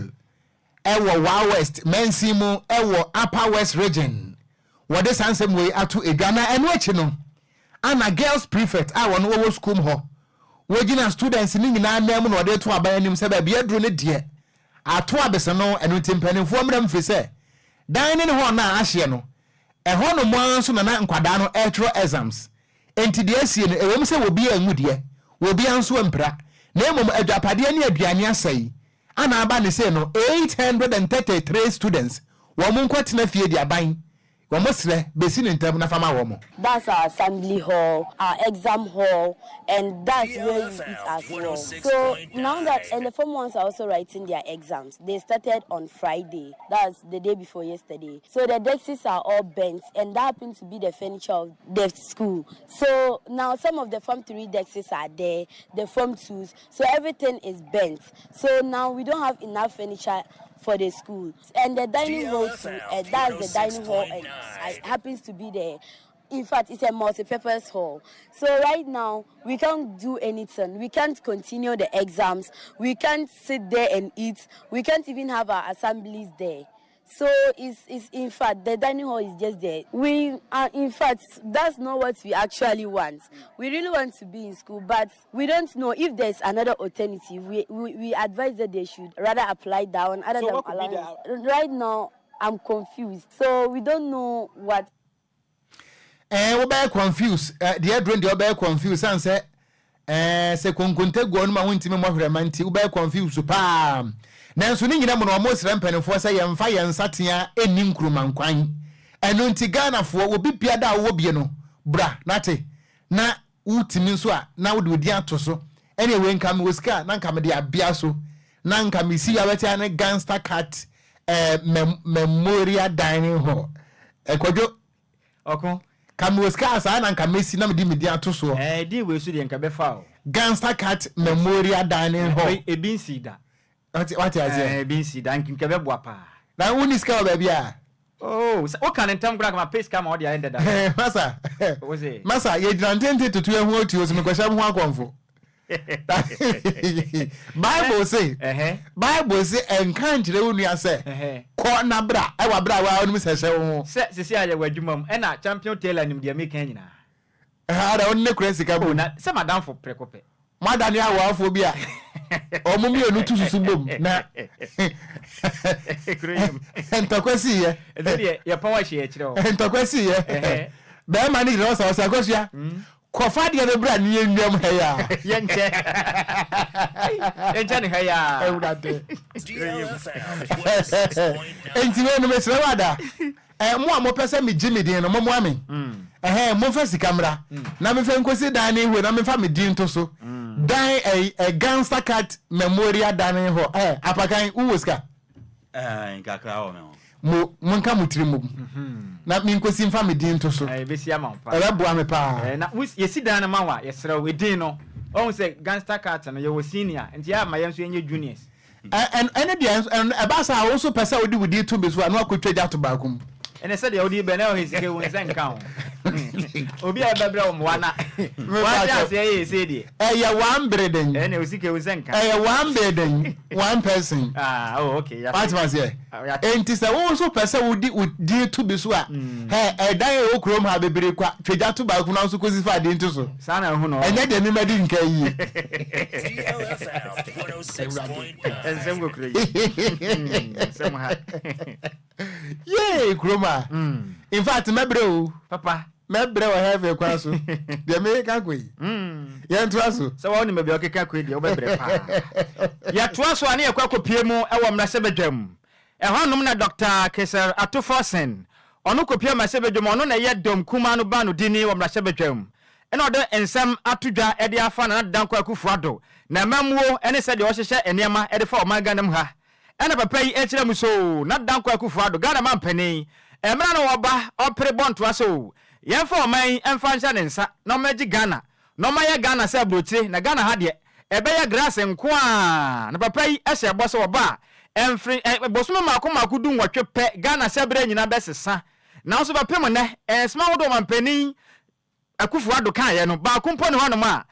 ɛwɔ Wa West mansin mu ɛwɔ Upper West Region wɔde saa nsɛm wei ato edwa na ɛno akyi no ana girls prefect a wɔno wɔwɔ school mu hɔ wɔgyina students ne nyinaa nan mu na wɔde to aban anim sɛ baabi aduro ne deɛ ato abesa no ɛno nti mpanimfoɔ mmerɛ mfiri sɛ dan ne ne hɔ na ahyeɛ no ɛhɔ nom ara nso na na nkwadaa no ɛretwerɛ exams nti deɛ asie no ɛwɔ mu sɛ wɔbi anwu deɛ wɔbi nso ampira na mmom adwapadeɛ ne aduane asɛe ana aba ne sei no 833 students wɔn mo nkɔtena fie de aban wɔn mo srɛ bɛsi ne ntam na fama wɔn mo. That's our assembly hall, our exam hall, and that's where we eat as well. So now that, and the form ones are also writing their exams. They started on Friday, that's the day before yesterday. So the desks are all bent, and that happened to be the furniture of the school. So now some of the form 3 desks are there, the form 2s, so everything is bent. So now we don't have enough furniture for the school. And the dining hall too, that's the dining hall, and it happens to be there. In fact, it's a multi-purpose hall. So right now, we can't do anything. We can't continue the exams. We can't sit there and eat. We can't even have our assemblies there. So it's in fact, the dining hall is just there. We are, in fact, that's not what we actually want. We really want to be in school, but we don't know if there's another alternative. We advise that they should rather apply that one other So than what could be allowing us. Right now, I'm confused. So we don't know what. Wobɛyɛ confused deɛ aduro deɛ wobɛyɛ confused san sɛ sɛ konkonte guɔ no ma wontumi mmɔ hwerɛma nti wobɛyɛ confused paa nanso ne nyina mu no ɔmo srɛ mpanimfoɔ sɛ yɛmfa yɛn nsatea ɛnni nkurumankwan ɛno nti Ghanafoɔ obi bia da a wowɔ bie no bra nate na wotumi nso a na wode odi ato so ɛne ɛwei nka mewɔ sika a na nka mede abea so na nka mesi abɛtea ne Gangster Cat Memorial Dining Hall ɛkɔdwo ɔko ka mewɔ sika a saa na nka mesi na mede medi ato soɔ. Ɛɛ din wei so deɛ nka bɛfa o. Gangster Cat Memorial Dining Hall. Ebi nsi da. Wate aseɛ. Ebi nsi da nka bɛboa paa. Na wonni sika wɔ baabi a. Oh, woka ne ntam koraa kama pay sika ma ɔde ayɛ dada. Masa Wo se? Masa yɛgyina ntente tutu ɛho atuo so mekɔhyɛ mo ho akɔmfo. Bible se ɛnka nkyerɛ wo nua sɛ kɔ na bra ɛwɔ abra a wonim sɛ hyɛ wo ho. Sɛ sisi a yɛwɔ adwuma mu ɛna Champion Taylor nim deɛ meka nyinaa. Ɛha wo ne kura sika bom. Na sɛ madamfo prɛko pɛ. Moadane awafoɔ bi a ɔmo mmienu tu susu bom na ntɔkwa siiɛ. Ɛsɛ deɛ yɛpɔn ahyɛ akyerɛ hɔ. Ntɔkwa siiɛ. Bɛrima no gyina hɔ sɛ ɔsɛ akɔsua. Kɔfa deɛ no bra ne yɛnwam ha yi a. Yɛnkyɛ. Yɛnkyɛ ne ha yi a. Awurade. Enti wei no mesrɛ wo ada. Mo a mopɛ sɛ megye me din no mommoa me. Ɛhɛn momfa sika mmra na memfa nkosi dan ne hɔ na memfa me din nto so. Dan ɛ Gangster Cat Memorial Dan hɔ. Ɛ apakan wowɔ sika? Nkakra wɔ me ho. Mo monka mo tiri mmom na menkosi mfa me din nto so. Ɛbɛsi ama wo paa. Ɛbɛboa me paa. Na yɛsi dan no ma wo a yɛsrɛ wo edin no. Ɔhu sɛ Gangster Cat no yɛwɔ senior nti yɛ ama yɛn nso yɛnyɛ juniors. Ɛno deɛ ɛba saa a wo nso pɛ sɛ wode wo din to bi so a na wakɔtwa gya to baako mu. Ɛnɛ sɛdeɛ wode bɛ na ɔhɛ sika wo nsa nka ho. Obi a ɛbɛbrɛ wo mmoa na wate aseɛ yɛ ɛsɛ deɛ. Ɛyɛ one building. Ɛnɛ wo sika wo nsa nka. Ɛyɛ one building one person. Ah, oh, okay. Wate aseɛ. Enti sɛ wo nso pɛ sɛ wode wo din to bi so a, hɛ, ɛdan a ɛwɔ kurom ha bebree kwa, twa gya to baako na wo nso kɔsi fa din to so. Saa na ɛho no. Ɛnyɛ deɛ me madi nka yie. Awurade. Nsɛm kokoro yi. Nsɛm ha. Yee, kurom ha. In fact, mɛbrɛ o. Papa. Mɛbrɛ wɔ heaven kwan so. Deɛ meka kɔ yi. Yɛntoa so. Sɛ wɔn nim baabi a ɔkeka kɔ yi deɛ wobɛbrɛ paa. Yɛtoa so a ne yɛkɔ akɔpie mu wɔ mmarahyɛbadwam. Ɛhɔnom na Dɔkta Caesar Ato Forson, ɔno kɔpie mmarahyɛbadwam, ɔno na ɛyɛ dɔm kumaa no baanodini wɔ mmarahyɛbadwam. Ɛna ɔde nsɛm ato dwa de afa Nana Dankwa Akufo-Addo n'amammuo ne sɛdeɛ ɔhyehyɛ nneɛma de fa ɔman Ghana mu ha. Ɛna papa yi ɛkyerɛ mu sɛ oo na Dankwa Akufo Addo Ghana manpanin ɛmmerɛ na ɔba ɔpere bɔ ntoa sɛ oo yɛnfa ɔman yi ɛnfa nhyɛ ne nsa na ɔmɛgye Ghana na ɔmayɛ Ghana sɛ abrokyire na Ghana ha deɛ ɛbɛyɛ grass nkoaa na papa yi ɛhyɛ bɔ sɛ ɔba a ɛmfiri ɛ bosome mmaako mmaako du nwɔtwe pɛ Ghana hyɛberɛ nyina bɛsesa nanso bɛpem nnɛ ɛnsɛm ahodoɔ ɔmanpanin Akufo Addo kaeɛ no, baako mpo nni hɔnom a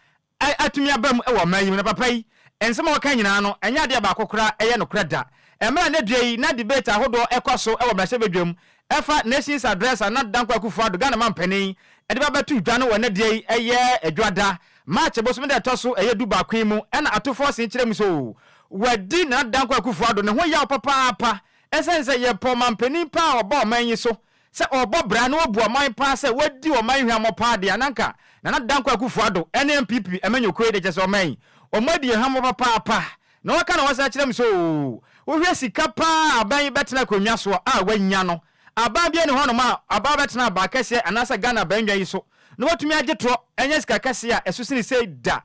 atumi aba mu wɔ ɔman yi mu. Na papa yi, nsɛm a ɔka nyinaa no, ɛnyɛ adeɛ a baako koraa yɛ nokorɛ da. Mmerɛ a na dua yi na debate ahodoɔ kɔ so wɔ mmarahyɛbadwam ɛfa Nation's Address a na Dankwa Akufo Addo, Ghana mampanin, de ba bɛtoo dwa no wɔ nnɛ dua yi ɛyɛ Dwoada, March bosome da ɛtɔ so ɛyɛ du baako yi mu ɛna Ato Forson kyerɛ mu sɛ oo, wadi Nana Dankwa Akufo Addo ne ho yaw papaapa ɛsiane sɛ yɛpɛ ɔmampanin pa a ɔba ɔman yi so Sɛ ɔrebɔ bra na wabu ɔman paa sɛ wadi ɔman hwammɔ paa deɛ a na anka Nana Dankwa Akufo Addo ne NPP amanyɔkuo yi de kyerɛ sɛ ɔman yi wɔn adi yɛn hwammɔ papaapa. Na waka na wasan akyerɛ me sɛ oo wohwɛ sika paa a aban yi bɛtena akonnwa soɔ a wanya no aban biara nni hɔnom a aban bɛtena abaa kɛseɛ anaasɛ Ghana abannwa yi so na watumi agye toɔ anya sika kɛseɛ a ɛso sene sei da.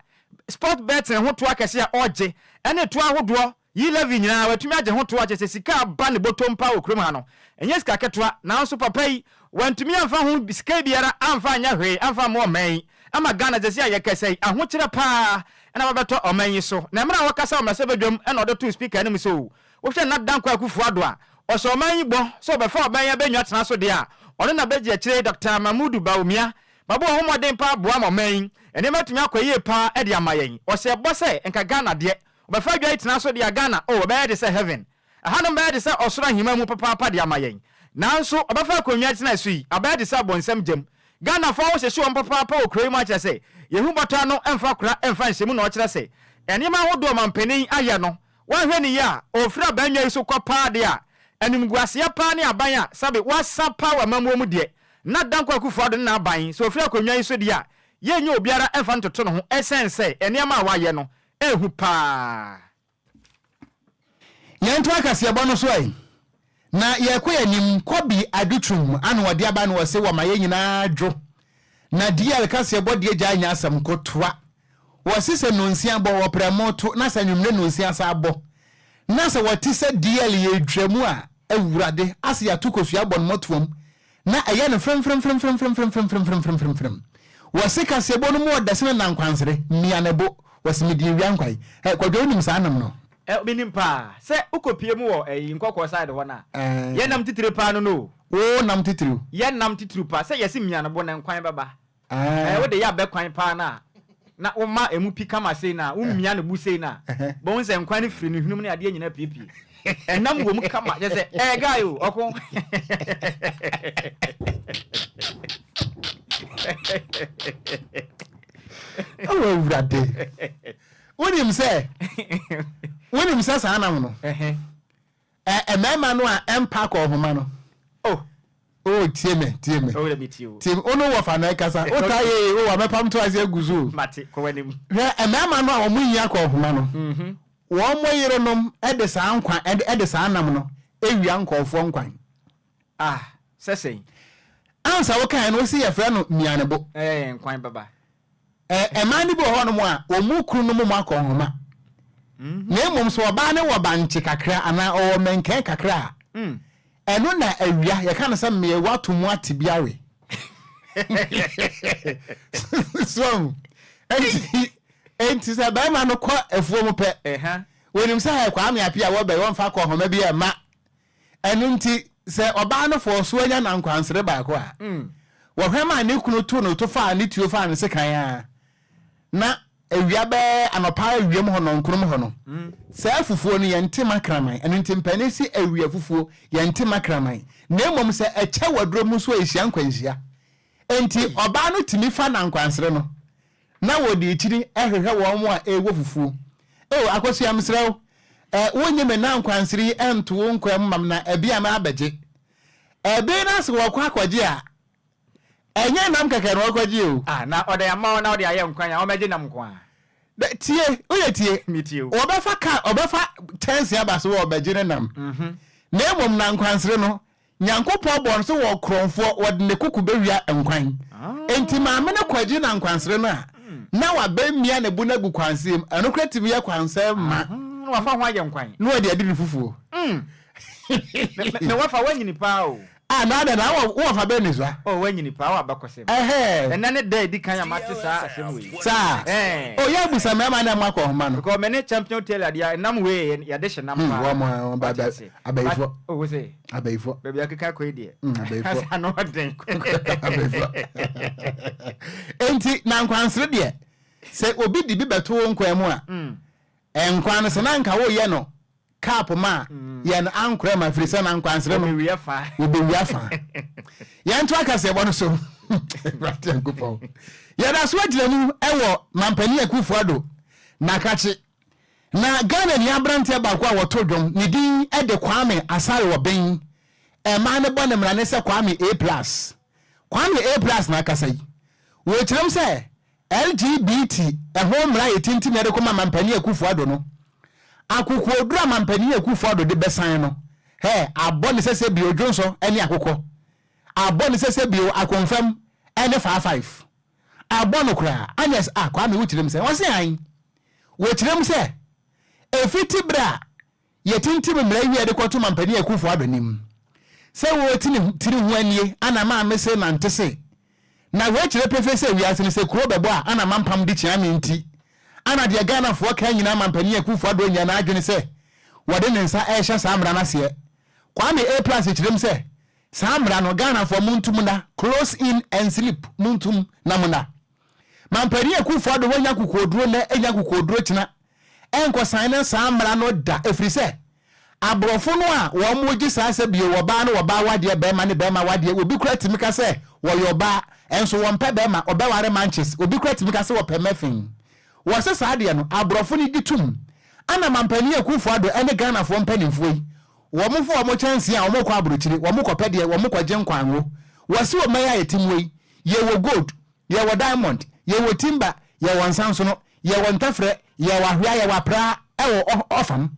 Sport betting ho toɔ akɛseɛ a ɔregye ɛne toɔ ahodoɔ Yi levy nyinaa watumi agye ho toa kyerɛ sɛ sika a aba ne bɔtɔm paa wɔ kurom ha no ɛnyɛ sika ketewa nanso papa yi wantumi amfa ho sika biara amfa anyɛ hwee amfa ammoa ɔman yi ama Ghana sɛsi a yɛkasa yi ahokyerɛ paa na aba bɛtɔ ɔman yi so na mmerɛ a ɔkasa wɔ mmarahyɛbadwam na ɔde too speaker anim sɛ o wohwɛ Nana Dankwa Akufo Addo a ɔhyɛ ɔman yi bɔ sɛ ɔbɛfa ɔman yi abɛnwa tena so deɛ a ɔno na bɛgye akyire Dr. Mahmudu Bawumia Mabɔ ho mmɔden paa boa ma ɔman yi nneɛma atumi akɔ yie paa de ama yɛn ɔhyɛ bɔ sɛ nka Ghana deɛ Wɔbɛfa dwa yi tena so de a Ghana oh ɛbɛyɛ te sɛ heaven. Ɛhanom bɛyɛ te sɛ ɔsoro ahemman mu papaapa de ama yɛn. Nanso wɔbɛfa akonnwa tena so yi abɛyɛ te sɛ abɔnsam gyam. Ghanafoɔ ho hyehye wɔn papaapa wɔ kuro yi mu akyerɛ sɛ yɛhu bɔtɔ ano mfa kora mfa nhyɛ mu na ɔkyerɛ sɛ nneɛma ahodoɔ ɔmanpanin ayɛ no wanhwɛ no yie a ɔfiri abannwa yi so kɔ paa deɛ a animguaseɛ paa ne aban a sɛbe wasa paa wɔ amammuo mu deɛ na Dankwa Akufo-Addo ne n'aban sɛ ɔfiri akonnwa yi so deɛ a yɛnnya obiara mfa ntoto ne ho ɛsiane sɛ nneɛma a wayɛ no Ehu paa. Yɛntoa kaseɛbɔ no so ɛ. Na yɛrekɔ yɛn anim, Kɔbi Adutwum ano ɔde aba no ɔse wɔma yɛn nyinaa dwo. Na DL kaseɛbɔ deɛ gyae nyɛ asɛm nkotoa. Wɔse sɛ nonsia bɔ wɔprɛ mo to na sɛ anwummere nonsia saa bɔ na sɛ wɔte sɛ DL yɛretwa mu a awurade ase yɛato kosua bɔ no mɔtoam Na ɛyɛ no fremfremfremfremfremfremfremfremfrem. Wɔse kaseɛbɔ no mu ɔdɛ sene nankwansere, mia ne bo. Wɔse mede awia nkwae. Ɛ, Kwadwo wonim saa nam no? Ɛ, menim paa. Sɛ wokɔpie mu wɔ ɛyi Nkɔkɔɔ side hɔ no a, Ɛɛ. yɛ nam titire paa no no o. Wo nam titiriw? Yɛ nam titiriw paa. Sɛ yɛse mia ne bo na nkwan bɛba. Ɛɛ. Ɛɛ, wode yɛ abɛ kwan paa no a, na woma emu pi kama sei no a, womia ne bo sei no a, bohu sɛ nkwan no firi ne hwenem ne adeɛ nyinaa piepie. Ɛnam wɔ mu kama, kyerɛ sɛ ɛyɛ guy o, ɔko. Ɛwɔ awurade. Wonim sɛ, wonim sɛ saa nam no. Ɛ mmarima no a ɛmpa kɔ nhoma no. Oh. Oh, tie me, tie me. Oh, dabi tie o. Tie me, wo ne wɔfa na ɛkasa. Wo taa yɛ o, wabɛpam to ase agu so o. Mate, kɔ w'anim. Hwɛ, mmarima no a wɔn hia kɔ nhoma no, mhm. wɔn mo yerenom de saa nkwa, de saa nam no ewia nkɔɔfoɔ nkwan. Ah, sɛ sɛn? Ansa wokae no, wosi yɛfrɛ no mianebo. Ɛɛ, nkwan bɛba. Ɛ, mmaa no bi wɔ hɔnom a, wɔn mu kununom mu akɔ nhoma. Na mmom sɛ ɔbaa no wɔ bankye kakra anaa ɔwɔ mmɛnkɛn kakra a, ɛno na awia, yɛka no sɛ mmeawa to mu ate bi awe. So ahu? Enti, enti sɛ barima no kɔ afuo mu pɛ, wɔnim sɛ ɛ, Kwame Appiah wɔbɛ, wɔmfa kɔ nhoma bi ɛmma. Ɛno nti, sɛ ɔbaa no fɔɔ so anya nankwansere baako a, wɔhwɛ ma ne kunu to no to faa ne tuo faa ne sekan a, na. awia bɛɛ anɔpa awiam hɔ nɔnkron hɔ no, saa fufuo no yɛnte ma kraman. Ɛno nti mpanin se awia fufuo yɛnte ma kraman. Na mmom sɛ ɛkyɛ wɔ aduro mu nso a ɛhyia nkwanhyia. Enti ɔbaa no tumi fa nankwansere no na wɔde akyiri hwehwɛ wɔn a ɛrewɔ fufuo. Oh, Akosua mesrɛ wo, eh, wonnye me nankwansere yi nto wo nkwan mu ma me na ɛbi a mabɛgye. Ɛbee no ase wɔkɔ akɔgye a, ɛnyɛ nam kɛkɛ na wɔkɔgye o. Ah, na ɔde ama wo na wode ayɛ nkwan a, wɔmmɛgye nam nko ara. Dɛ, tie, woyɛ tie. Metie o. Wɔbɛfa kaa, wɔbɛfa kyɛnsee aba so wɔrebɛgye ne nam. Na mmom nankwansere no, Nyankopɔn bɔɔ no sɛ wɔ korɔnfoɔ, wɔde ne koko bɛwia nkwan. Enti maame no kɔgye nankwansere no a, na wabɛmia ne bo no agu kwansee mu. Ɛno koraa tumi yɛ kwansɛɛ ma. Na wafa ho ayɛ nkwan. Na wɔde adi ne fufuo. Me wɔfa woanyini paa o. Ah na adɛn na wo wɔfa bɛn ne sua? Oh woanyini paa wo abakɔsɛm. Ɛhɛɛ. Ɛnɛ ne da a edi kan a mate saa asɛm wei. Saa? Ɛɛ. Oh yɛ abusa mmarima na ɛmo akɔ nhoma no. Because me ne Champion Taylor deɛ ɛnam wei yɛ yɛde hye nam paa. Hmm wɔn wɔn ba Wate ase. abayifoɔ. But oh wo se. Abayifoɔ. Baabi akeka kɔ yi deɛ. Hmm abayifoɔ. Ano ɔden. Abayifoɔ. Enti na nkwansere deɛ sɛ obi de bi bɛto wo nkwan mu a, nkwan no sɛ na nka woyɛ no cup ma yɛn ankorɛ ma firi sɛ na nkwansere no wɔbɛwia fa. Yɛnto akaseɛbɔ no so. Awurade Nyankopɔn. Yɛda so agyina mu wɔ Mampanin Akufo Addo n'akakye. Na Ghana ni aberanteɛ baako a wɔto dwom, ne din de Kwame Asare Obeng. Ɛmaa no bɔ ne mmara ne sɛ Kwame A plus. Kwame A plus na akasa yi. Wɔkyerɛm sɛ LGBT ho mmara a yɛtintim yɛde kɔma Mampanin Akufo Addo no, akokoɔduro a Mampanin Akufo Addo de bɛsan no, hɛ, abɔ ne sɛsɛ bio dwonsɔ ne akokɔ, abɔ ne sɛsɛ bio akonfam ne faafaef, abɔ no koraa. Anyɛ sɛ, ah, Kwame wokyerɛ mu sɛn? Ɔse ae. Wɔkyerɛ mu sɛ, ɛfiti berɛ a Yɛtintim mmara yi wie de kɔto Mampanin Akuffo Addo anim sɛ wɔreti ne tiri ho anie ana maame se nante se. Na wei kyerɛ pefee sɛ wiase no sɛ kuro bɛbɔ a ana mampam de kyea me nti ana deɛ Ghanafoɔ ka nyinaa Mampanin Akuffo Addo anya n'adwene sɛ wɔde ne nsa rehyɛ saa mmara no aseɛ. Kwame A Plus kyerɛm sɛ saa mmara no Ghanafoɔ montum nna, close in and sleep, montum na monna. Mampanin Akuffo Addo wanya kokoɔduro nnɛ anya kokoɔduro kyena ɛnkɔsan ne saa mmara no da ɛfiri sɛ aborɔfo no a wɔn gye saa sɛ bio ɔbaa ne ɔbaa wadeɛ bɛɛma ne bɛɛma wadeɛ obi kora tumi ka sɛ wɔyɛ ɔbaa ɛnso wɔmpɛ bɛɛma ɔbɛware manches obi kora tumi ka sɛ wɔpɛ mɛfin wɔse saa deɛ no aborɔfo no gye tum ana mampanin Akuffo Addo ɛne Ghanafoɔ mpanimfoɔ yi wɔn fo wɔn kyɛnsee a wɔn kɔ abrokyire wɔn kɔpɛ deɛ wɔn kɔgye nkwanwo wɔse ɔman yi a yɛte muo yi yɛwɔ gold Yɛwɔ diamond, yɛwɔ timber, yɛwɔ nsansono, yɛwɔ ntɛfrɛ, yɛwɔ ahwea, yɛwɔ apraa wɔ ɔfam.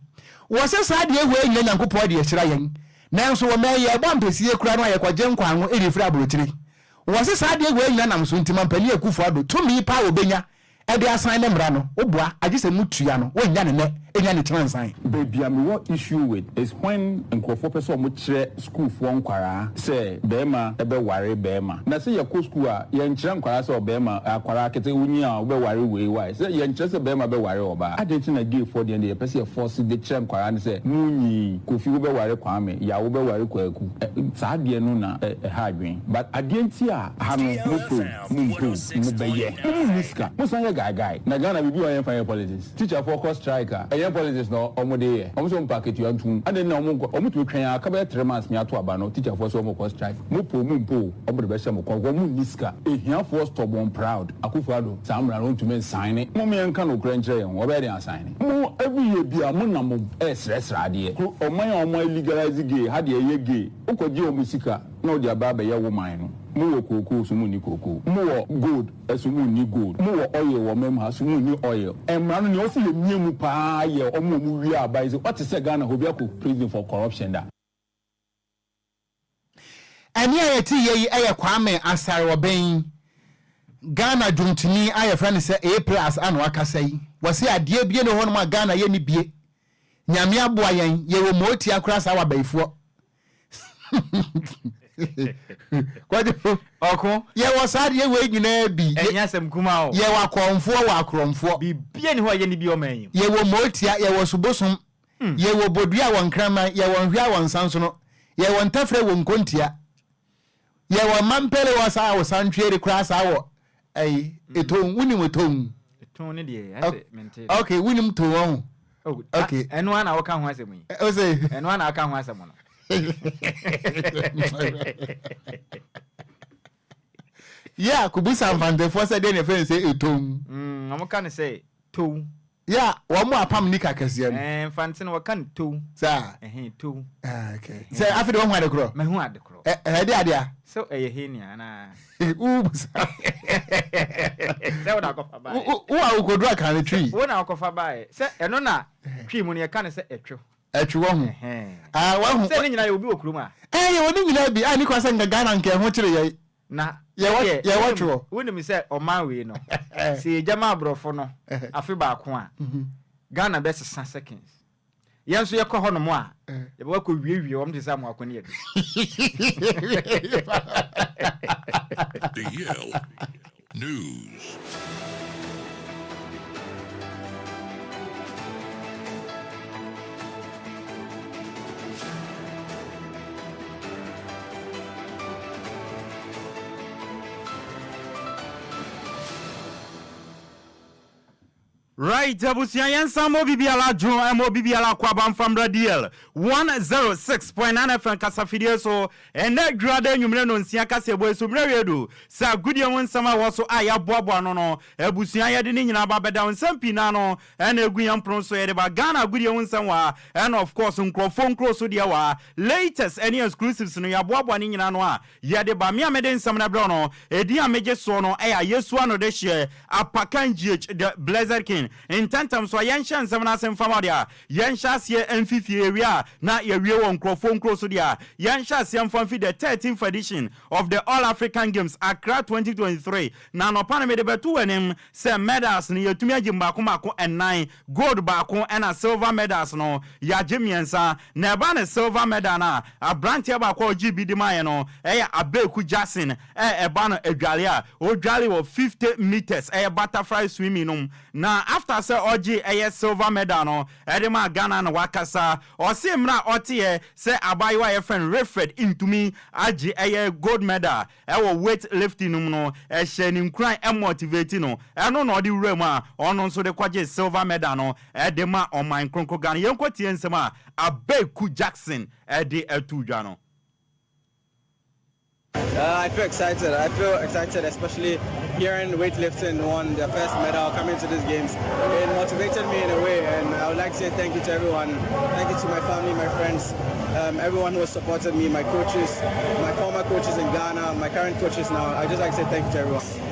Wɔse saa adeɛ wei nyina Nyankopɔn de ahyira yɛn. Nanso wɔ mɛn yɛbɔ ampesie koraa no a yɛkɔgye nkwango de firi abrokyire. Wɔse saa adeɛ wei nyina nam so nti Mampanin Akufo Addo tumi paa ɔbɛnya de asan ne mmara no, woboa agye sɛ motua no, wonnya no nnɛ, nya no kyena nsan. Baabi a mewɔ issue with is when nkurɔfoɔ pɛ sɛ wɔn kyerɛ sukuufoɔ nkwaraa sɛ barima bɛ ware barima. Na sɛ yɛkɔ sukuu a yɛn kyerɛ nkwaraa sɛ ɔbarima akwaraa kete wo nyin a wo bɛ ware wei why sɛ yɛn kyerɛ sɛ barima bɛ ware ɔbaa. Adɛn nti na gay foɔ deɛ no deɛ yɛpɛ sɛ yɛ force de kyerɛ nkwaraa no sɛ mo nyin Kofi wo bɛ ware Kwame, Yaw wo bɛ ware Kwaku saa adeɛ no na ɛha adwene but adeɛ nti a ha no mo pɛ o. Mo mpɛ o, mo bɛ yɛ. Mo mo nni sika, mo san yɛ guy guy. Na Ghana biribi wɔ hɔ a yɛnfa nyɛ politics. Teacher foɔ kɔ strike a, ɛnyɛ politics na ɔmo de yɛ. Ɔmo sɛ ɔmo pɛ akatua ntom. Adɛn nti na ɔmo nkɔ, ɔmo tumi twɛn ara, aka bɛyɛ 3 months me ato aba no, teacher foɔ sɛ ɔmo kɔ strike. Mo pɛ o, mo mpɛ o, ɔmo de bɛhyɛ mo kɔn, ɔmo nni sika. Ahiafoɔ stubborn proud. Akufo Addo, saa mmara no ɔntumi nsaene. Mom yɛnka nokorɛ nkyerɛ yɛn ho, ɔbɛyɛ den asaene? Mo every year biara mo nam ɛresrɛsrɛ adeɛ. Kuro, ɔman a ɔmo illegalise gay, ha deɛ ɛyɛ gay, wokɔ gye ɔmo sika na wode aba abɛyɛ wo man no. Mo wɔ kookoo so mo nni kookoo. Mo wɔ gold so mo nni gold. Mo wɔ oil wɔ ɔman mu ha so mo nni oil. Mmara no nea ɔse yɛ mia mu paa yɛ ɔmo a ɔmo wia aban sɛ ɔte sɛ Ghana ha obi akɔ prison for corruption da. Ɛnne a yɛte yɛ yi yɛ Kwame Asare Obeng, Ghana dwomtoni a yɛfrɛ no sɛ A Plus a na wakasa yi. Wɔse adeɛ bie ne hɔnom a Ghana yɛnni bie. Nyame aboa yɛn, yɛwɔ mootia koraa saa wɔ abayifoɔ. Kwadwo. Ɔko. Yɛwɔ saa adeɛ wei nyinaa bi. Ɛnyɛ asɛm kumaa o. Yɛwɔ akɔmfoɔ wɔ akorɔmfoɔ. Biribiara nni hɔ a yɛnni bi ɔman yi mu. Yɛwɔ mootia, yɛwɔ subosom, yɛwɔ bodua wɔ nkraman, yɛwɔ nhwea wɔ nsansono, yɛwɔ ntɛfrɛ wɔ nkontia, yɛwɔ mampele wɔ saa wɔ santweere koraa saa wɔ ɛyi eton, wonim eton? Ɛtoo no deɛ ɛsɛ mente. Okay, wonim too wɔn ho. Oh, okay. Ɛno ara na wɔka ho asɛm yi. O se. Ɛno ara na aka ho asɛm no. Yeah, kubusa mfantefoɔ sɛ deɛ na ɛfɛ no sɛ etom. Mm, wɔn ka no sɛ tow. Yeah, wɔn mu apam nika kɛseɛ no. Ɛɛ mfante no wɔka no tow. Saa. Ɛhɛn tow. Ah, okay. Sɛ afei de wɔn ho ade korɔ. Mɛho ade korɔ. Ɛ ɛde ade a. Sɛ ɛyɛ henia anaa. Wo busa. Sɛ wo na akɔfa baeɛ. Wo a wokoduru aka no twi. Wo na akɔfa baeɛ. Sɛ ɛno na twi mu no yɛka no sɛ ɛtwo. Ɛtwe wɔ ho. Ah, wahu. Sɛ ne nyinaa yɛ obi wɔ kurom a. Ɛɛ yɛwɔ ne nyinaa bi a ne kwa sɛ nka Ghana nka ɛho kyere yɛn. Na yɛwɔ yɛwɔ twerɛ. Wonim sɛ ɔman wei no sɛ yɛgya ma aborɔfo no afe baako a Ghana bɛsesa seconds. Yɛn nso yɛkɔ hɔnom a yɛbɛkɔ akɔwiewie wɔn te sɛ amoako ne adu. DL News. Right abusua yɛnsan mmɔ obibiara adwo ɛma obibiara akwaaba mfa mmra DL 106.9 FM kasafidie so ɛnnɛ dwuada anwummere nonsia kaseɛbɔ yi so mmerɛ wie du sɛ agodie ho nsɛm a ɛwɔ so a yɛaboaboa ano no abusua yɛde ne nyinaa ba bɛda wo nsɛm pii naa no ɛna ɛgu yɛn pono so yɛde ba Ghana agodie ho nsɛm wɔ ha ɛna of course nkurɔfoɔ nkuro so deɛ wɔ ha latest ɛne exclusives no yɛaboaboa ne nyinaa ano a Yɛde ba me a mede nsɛm no brɛ wo no, edin a megye soɔ no yɛ Ayesu Anodehyeɛ Apakan GH the Blessed King. Ntɛntɛm so a yɛnhyɛ nsɛm no ase mfa ma wo deɛ a, yɛnhyɛ aseɛ mfi fie, yɛwie a na yɛawie wɔ nkurɔfoɔ nkuro so deɛ a, yɛnhyɛ aseɛ mfa mfi the 13th edition of the All African Games, Accra 2023. Na anɔpa no mede bɛto w'anim sɛ medals no yɛatumi agye mmaako mmaako nnan, gold baako ɛna silver medals no yɛagye mmiɛnsa. Na ɛba no silver medal no a, abranteɛ baako a ɔgyee bi de maeɛ no yɛ Abeku Jackson ɛ ɛba no adwale a ɔdwale wɔ 50 metres ɛyɛ butterfly swimming no mu. Na after sɛ ɔgyee ɛyɛ silver medal no de maa Ghana na wakasa. Ɔse mmerɛ a ɔteɛ sɛ abaayewa a yɛfrɛ no Wilfred Ntumi agye ɛyɛ gold medal Ɛwɔ weight lifting no mu no, ɛhyɛɛ no nkuran, ɛmotivate no. Ɛno na ɔde wuraa mu a ɔno nso de kɔgyee silver medal no de ma ɔman kronkron Ghana. Yɛnkɔtie nsɛm a Abeku Jackson de too dwa no. I feel excited. I feel excited, especially hearing weightlifting won their first medal coming to these games. It motivated me in a way, and I would like to say thank you to everyone. Thank you to my family, my friends, um, everyone who has supported me, my coaches, my former coaches in Ghana, my current coaches now. I just like to say thank you to everyone.